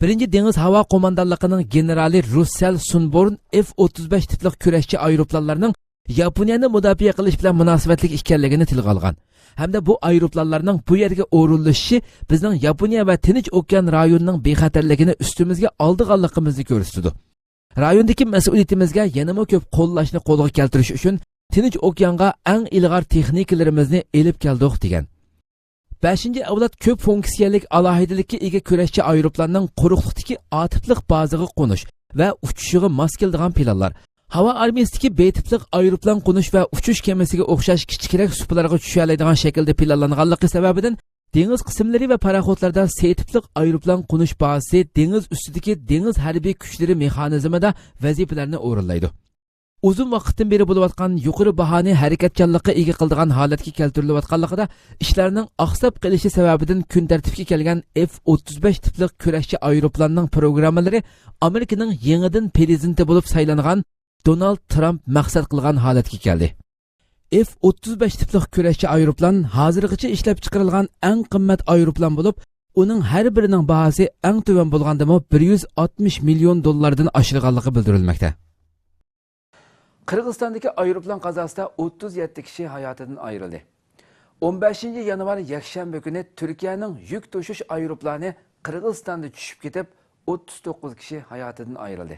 بىرىنچى دېڭىز ھاۋا قوماندانلىقىنىڭ گېنېرالى رۇسسېل سۇنبورن ئېف ئوتتۇز بەش تىپلىق كۈرەشچى ئايروپىلانلارنىڭ ياپونىيەنى مۇداپىئە قىلىش بىلەن مۇناسىۋەتلىك ئىكەنلىكىنى تىلغا ئالغان ھەمدە بۇ ئايروپىلانلارنىڭ بۇ يەرگە ئورۇنلىشىشى بىزنىڭ ياپونىيە ۋە تىنچ ئوكيان رايونىنىڭ بىخەتەرلىكىنى ئۈستىمىزگە ئالىدىغانلىقىمىزنى كۆرسىتىدۇ. رايوندىكى مەسئۇلىيىتىمىزگە يەنىمۇ كۆپ قوللاشنى قولغا كەلتۈرۈش ئۈچۈن تىنچ ئوكيانغا ئەڭ ئىلغار تېخنىكىلىرىمىزنى ئېلىپ كەلدۇق، دېگەن. بەشىنچى ئەۋلاد كۆپ فۇنكسىيەلىك ئالاھىدىلىككە ئىگە كۈرەشچى ئايروپىلاننىڭ قۇرۇقلۇقتىكى ئا تىپلىق بازىغا قونۇش ۋە ئۇچۇشىغا ماس كېلىدىغان پىلانلار. ھاۋا ئارمىيىسىدىكى بې تىپلىق ئايروپىلان قونۇش ۋە ئۇچۇش كېمىسىگە ئوخشاش كىچىكرەك سۇپىلارغا چۈشەلەيدىغان شەكىلدە پىلانلانغانلىقى سەۋەبىدىن، دېڭىز قىسىملىرى ۋە پاراخوتلاردا سې تىپلىق ئايروپىلان قونۇش بازىسى دېڭىز ئۈستىدىكى دېڭىز ھەربىي كۈچلىرى مېخانىزمىدا ۋەزىپىلەرنى ئورۇنلايدۇ. ئۇزۇن ۋاقىتتىن بېرى بولۇۋاتقان يۇقىرى باھانى ھەرىكەتچانلىققا ئىگە قىلىدىغان ھالەتكە كەلتۈرۈلۈۋاتقانلىقىدا، ئىشلارنىڭ ئاقساپ قېلىشى سەۋەبىدىن كۈن تەرتىپكە كەلگەن ئېف ئوتتۇز بەش تىپلىق كۈرەشچى ئايروپىلاننىڭ پروگراممىلىرى ئامېرىكىنىڭ يېڭىدىن پىرېزىدېنتى بولۇپ سايلانغان دونالد ترامپ مەقسەت قىلغان ھالەتكە كەلدى. ئېف ئوتتۇز بەش تىپلىق كۈرەشچى ئايروپىلان ھازىرغىچە ئىشلەپچىقىرىلغان ئەڭ قىممەت ئايروپىلان بولۇپ، ئۇنىڭ ھەر بىرىنىڭ باھاسى ئەڭ تۆۋەن بولغاندىمۇ بىر يۈز ئاتمىش مىليون دوللاردىن ئاشىدىغانلىقى بىلدۈرۈلمەكتە. قىرغىزىستاندىكى ئايروپىلان قازاسىدا ئوتتۇز يەتتە كىشى ھاياتىدىن ئايرىلدى. ئون بەشىنچى يانۋار يەكشەنبە كۈنى تۈركىيەنىڭ يۈك توشۇش ئايروپىلانى قىرغىزىستاندا چۈشۈپ كېتىپ، ئوتتۇز توققۇز كىشى ھاياتىدىن ئايرىلدى.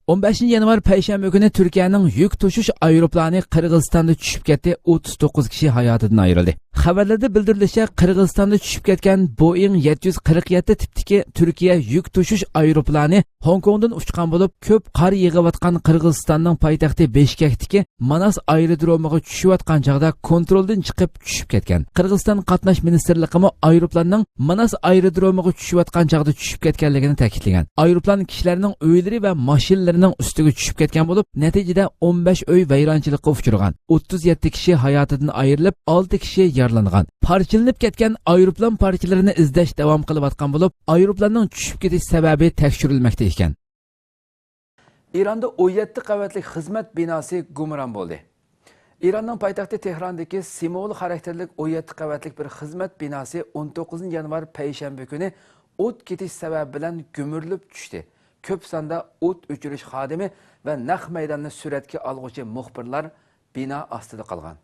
ئون بەشىنچى يانۋار پەيشەنبە كۈنى تۈركىيەنىڭ يۈك توشۇش ئايروپىلانى قىرغىزىستاندا چۈشۈپ كەتتى، ئوتتۇز توققۇز كىشى ھاياتىدىن ئايرىلدى. خەۋەرلەردە بىلدۈرۈلۈشىچە، قىرغىزىستاندا چۈشۈپ كەتكەن بوئىڭ يەتتە يۈز قىرىق يەتتە تىپتىكى تۈركىيە يۈك توشۇش ئايروپىلانى خوڭكوڭدىن ئۇچقان بولۇپ، كۆپ قار يېغىۋاتقان قىرغىزىستاننىڭ پايتەختى بىشكەكتىكى ماناس ئايرودرومىغا چۈشۈۋاتقان چاغدا كونترولدىن چىقىپ چۈشۈپ كەتكەن. قىرغىزىستان قاتناش مىنىستىرلىقىمۇ ئايروپىلاننىڭ ماناس ئايرودرومىغا چۈشۈۋاتقان چاغدا چۈشۈپ كەتكەنلىكىنى تەكىتلىگەن. ئايروپىلان كىشىلەرنىڭ ئۆيلىرى ۋە ماشىنىلىرىنىڭ ئۈستىگە چۈشۈپ كەتكەن بولۇپ، نەتىجىدە ئون بەش ئۆي ۋەيرانچىلىققا ئۇچرىغان، ئوتتۇز يەتتە كىشى ھاياتىدىن ئايرىلىپ، ئالتە كىشى يارىلانغان. پارچىلىنىپ كەتكەن ئايروپىلان پارچىلىرىنى ئىزدەش داۋام قىلىۋاتقان بولۇپ، ئايروپىلاننىڭ چۈشۈپ كېتىش سەۋەبى تەكشۈرۈلمەكتە ئىكەن. ئىراندا ئون يەتتە قەۋەتلىك خىزمەت بىناسى گۇمران بولدى. ئىراننىڭ پايتەختى تېھراندىكى سىمۋول خاراكتېرلىك ئون يەتتە قەۋەتلىك بىر خىزمەت بىناسى ئون توققۇزىنچى يانۋار پەيشەنبە كۈنى ئوت كېتىش سەۋەبى بىلەن گۈمۈرۈلۈپ چۈشتى. كۆپ ساندا ئوت ئۆچۈرۈش خادىمى ۋە نەق مەيداننى سۈرەتكە ئالغۇچى مۇخبىرلار بىنا ئاستىدا قالغان.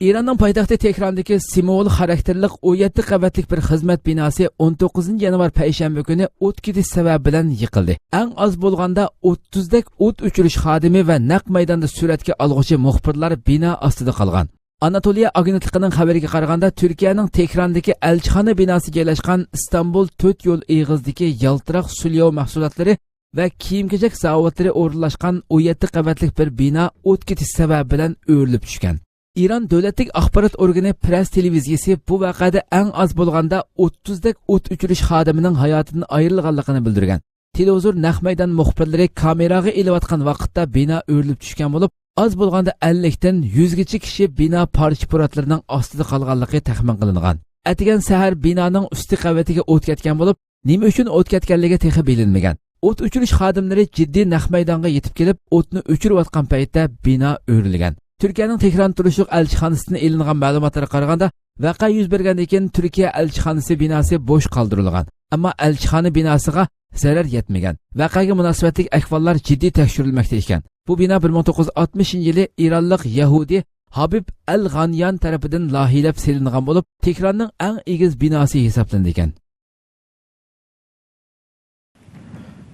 ئىراننىڭ پايتەختى تېھراندىكى سىمۋول خاراكتېرلىق ئون يەتتە قەۋەتلىك بىر خىزمەت بىناسى ئون توققۇزىنچى يانۋار پەيشەنبە كۈنى ئوت كېتىش سەۋەبى بىلەن يىقىلدى. ئەڭ ئاز بولغاندا ئوتتۇزدەك ئوت ئۆچۈرۈش خادىمى ۋە نەق مەيداندا سۈرەتكە ئالغۇچى مۇخبىرلار بىنا ئاستىدا قالغان. ئاناتولىيە ئاگېنتلىقىنىڭ خەۋىرىگە قارىغاندا، تۈركىيەنىڭ تېھراندىكى ئەلچىخانا بىناسى جايلاشقان ئىستانبۇل تۆت يول ئېغىزىدىكى يالتىراق سۇلياۋ مەھسۇلاتلىرى ۋە كىيىم-كېچەك زاۋۇتلىرى ئورۇنلاشقان ئون يەتتە قەۋەتلىك بىر بىنا ئوت كېتىش سەۋەبى بىلەن ئۆرۈلۈپ چۈشكەن. ئىران دۆلەتلىك ئاخبارات ئورگىنى پرېس تېلېۋىزىيىسى بۇ ۋەقەدە ئەڭ ئاز بولغاندا ئوتتۇزدەك ئوت ئۆچۈرۈش خادىمىنىڭ ھاياتىدىن ئايرىلغانلىقىنى بىلدۈرگەن. تېلېۋىزور نەق مەيدان مۇخبىرلىرى كامېراغا ئېلىۋاتقان ۋاقىتتا بىنا ئۆرۈلۈپ چۈشكەن بولۇپ، ئاز بولغاندا ئەللىكتىن يۈزگىچە كىشى بىنا پارچە-پۇراتلىرىنىڭ ئاستىدا قالغانلىقى تەخمىن قىلىنغان. ئەتىگەن سەھەر بىنانىڭ ئۈستى قەۋىتىگە ئوت كەتكەن بولۇپ، نېمە ئۈچۈن ئوت كەتكەنلىكى تېخى بىلىنمىگەن. ئوت ئۆچۈرۈش خادىملىرى جىددىي نەق مەيدانغا يېتىپ كېلىپ، ئوتنى ئۆچۈرۈۋاتقان پەيتتە بىنا ئۆرۈلگەن. تۈركىيەنىڭ تېھران تۇرۇشلۇق ئەلچىخانىسىدىن ئېلىنغان مەلۇماتلارغا قارىغاندا، ۋەقە يۈز بەرگەندىن كېيىن تۈركىيە ئەلچىخانىسى بىناسى بوش قالدۇرۇلغان. ئەمما ئەلچىخانا بىناسىغا زەرەر يەتمىگەن. ۋەقەگە مۇناسىۋەتلىك ئەھۋاللار جىددىي تەكشۈرۈلمەكتە ئىكەن. بۇ بىنا بىر مىڭ توققۇز يۈز ئاتمىشىنچى يىلى ئىرانلىق يەھۇدىي ھابىب ئەل غانيان تەرىپىدىن لايىھىلەپ سېلىنغان بولۇپ، تېھراننىڭ ئەڭ ئېگىز بىناسى ھېسابلىنىدىكەن.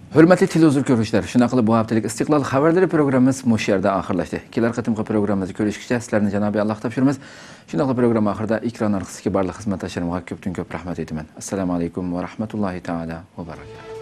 ھۆرمەتلىك تېلېۋىزور كۆرگۈچىلەر، شۇنداقلا بۇ ھەپتىلىك ئىستىقلال خەۋەرلىرى پروگراممىمىز مۇشۇ يەردە ئاخىرلاشتى. كېلەر قېتىمقى پروگراممىمىزدا كۆرۈشكىچە سىلەرنى جانابىي ئاللاغا تاپشۇرىمىز. شۇنداقلا پروگرامما ئاخىرىدا ئېكران ئارقىسىدىكى بارلىق خىزمەتداشلىرىمغا كۆپتىن كۆپ رەھمەت ئېيتىمەن. ئەسسالامۇ ئەلەيكۇم ۋە رەھمەتۇللاھى تائالا ۋە بەرىكاتۇھ.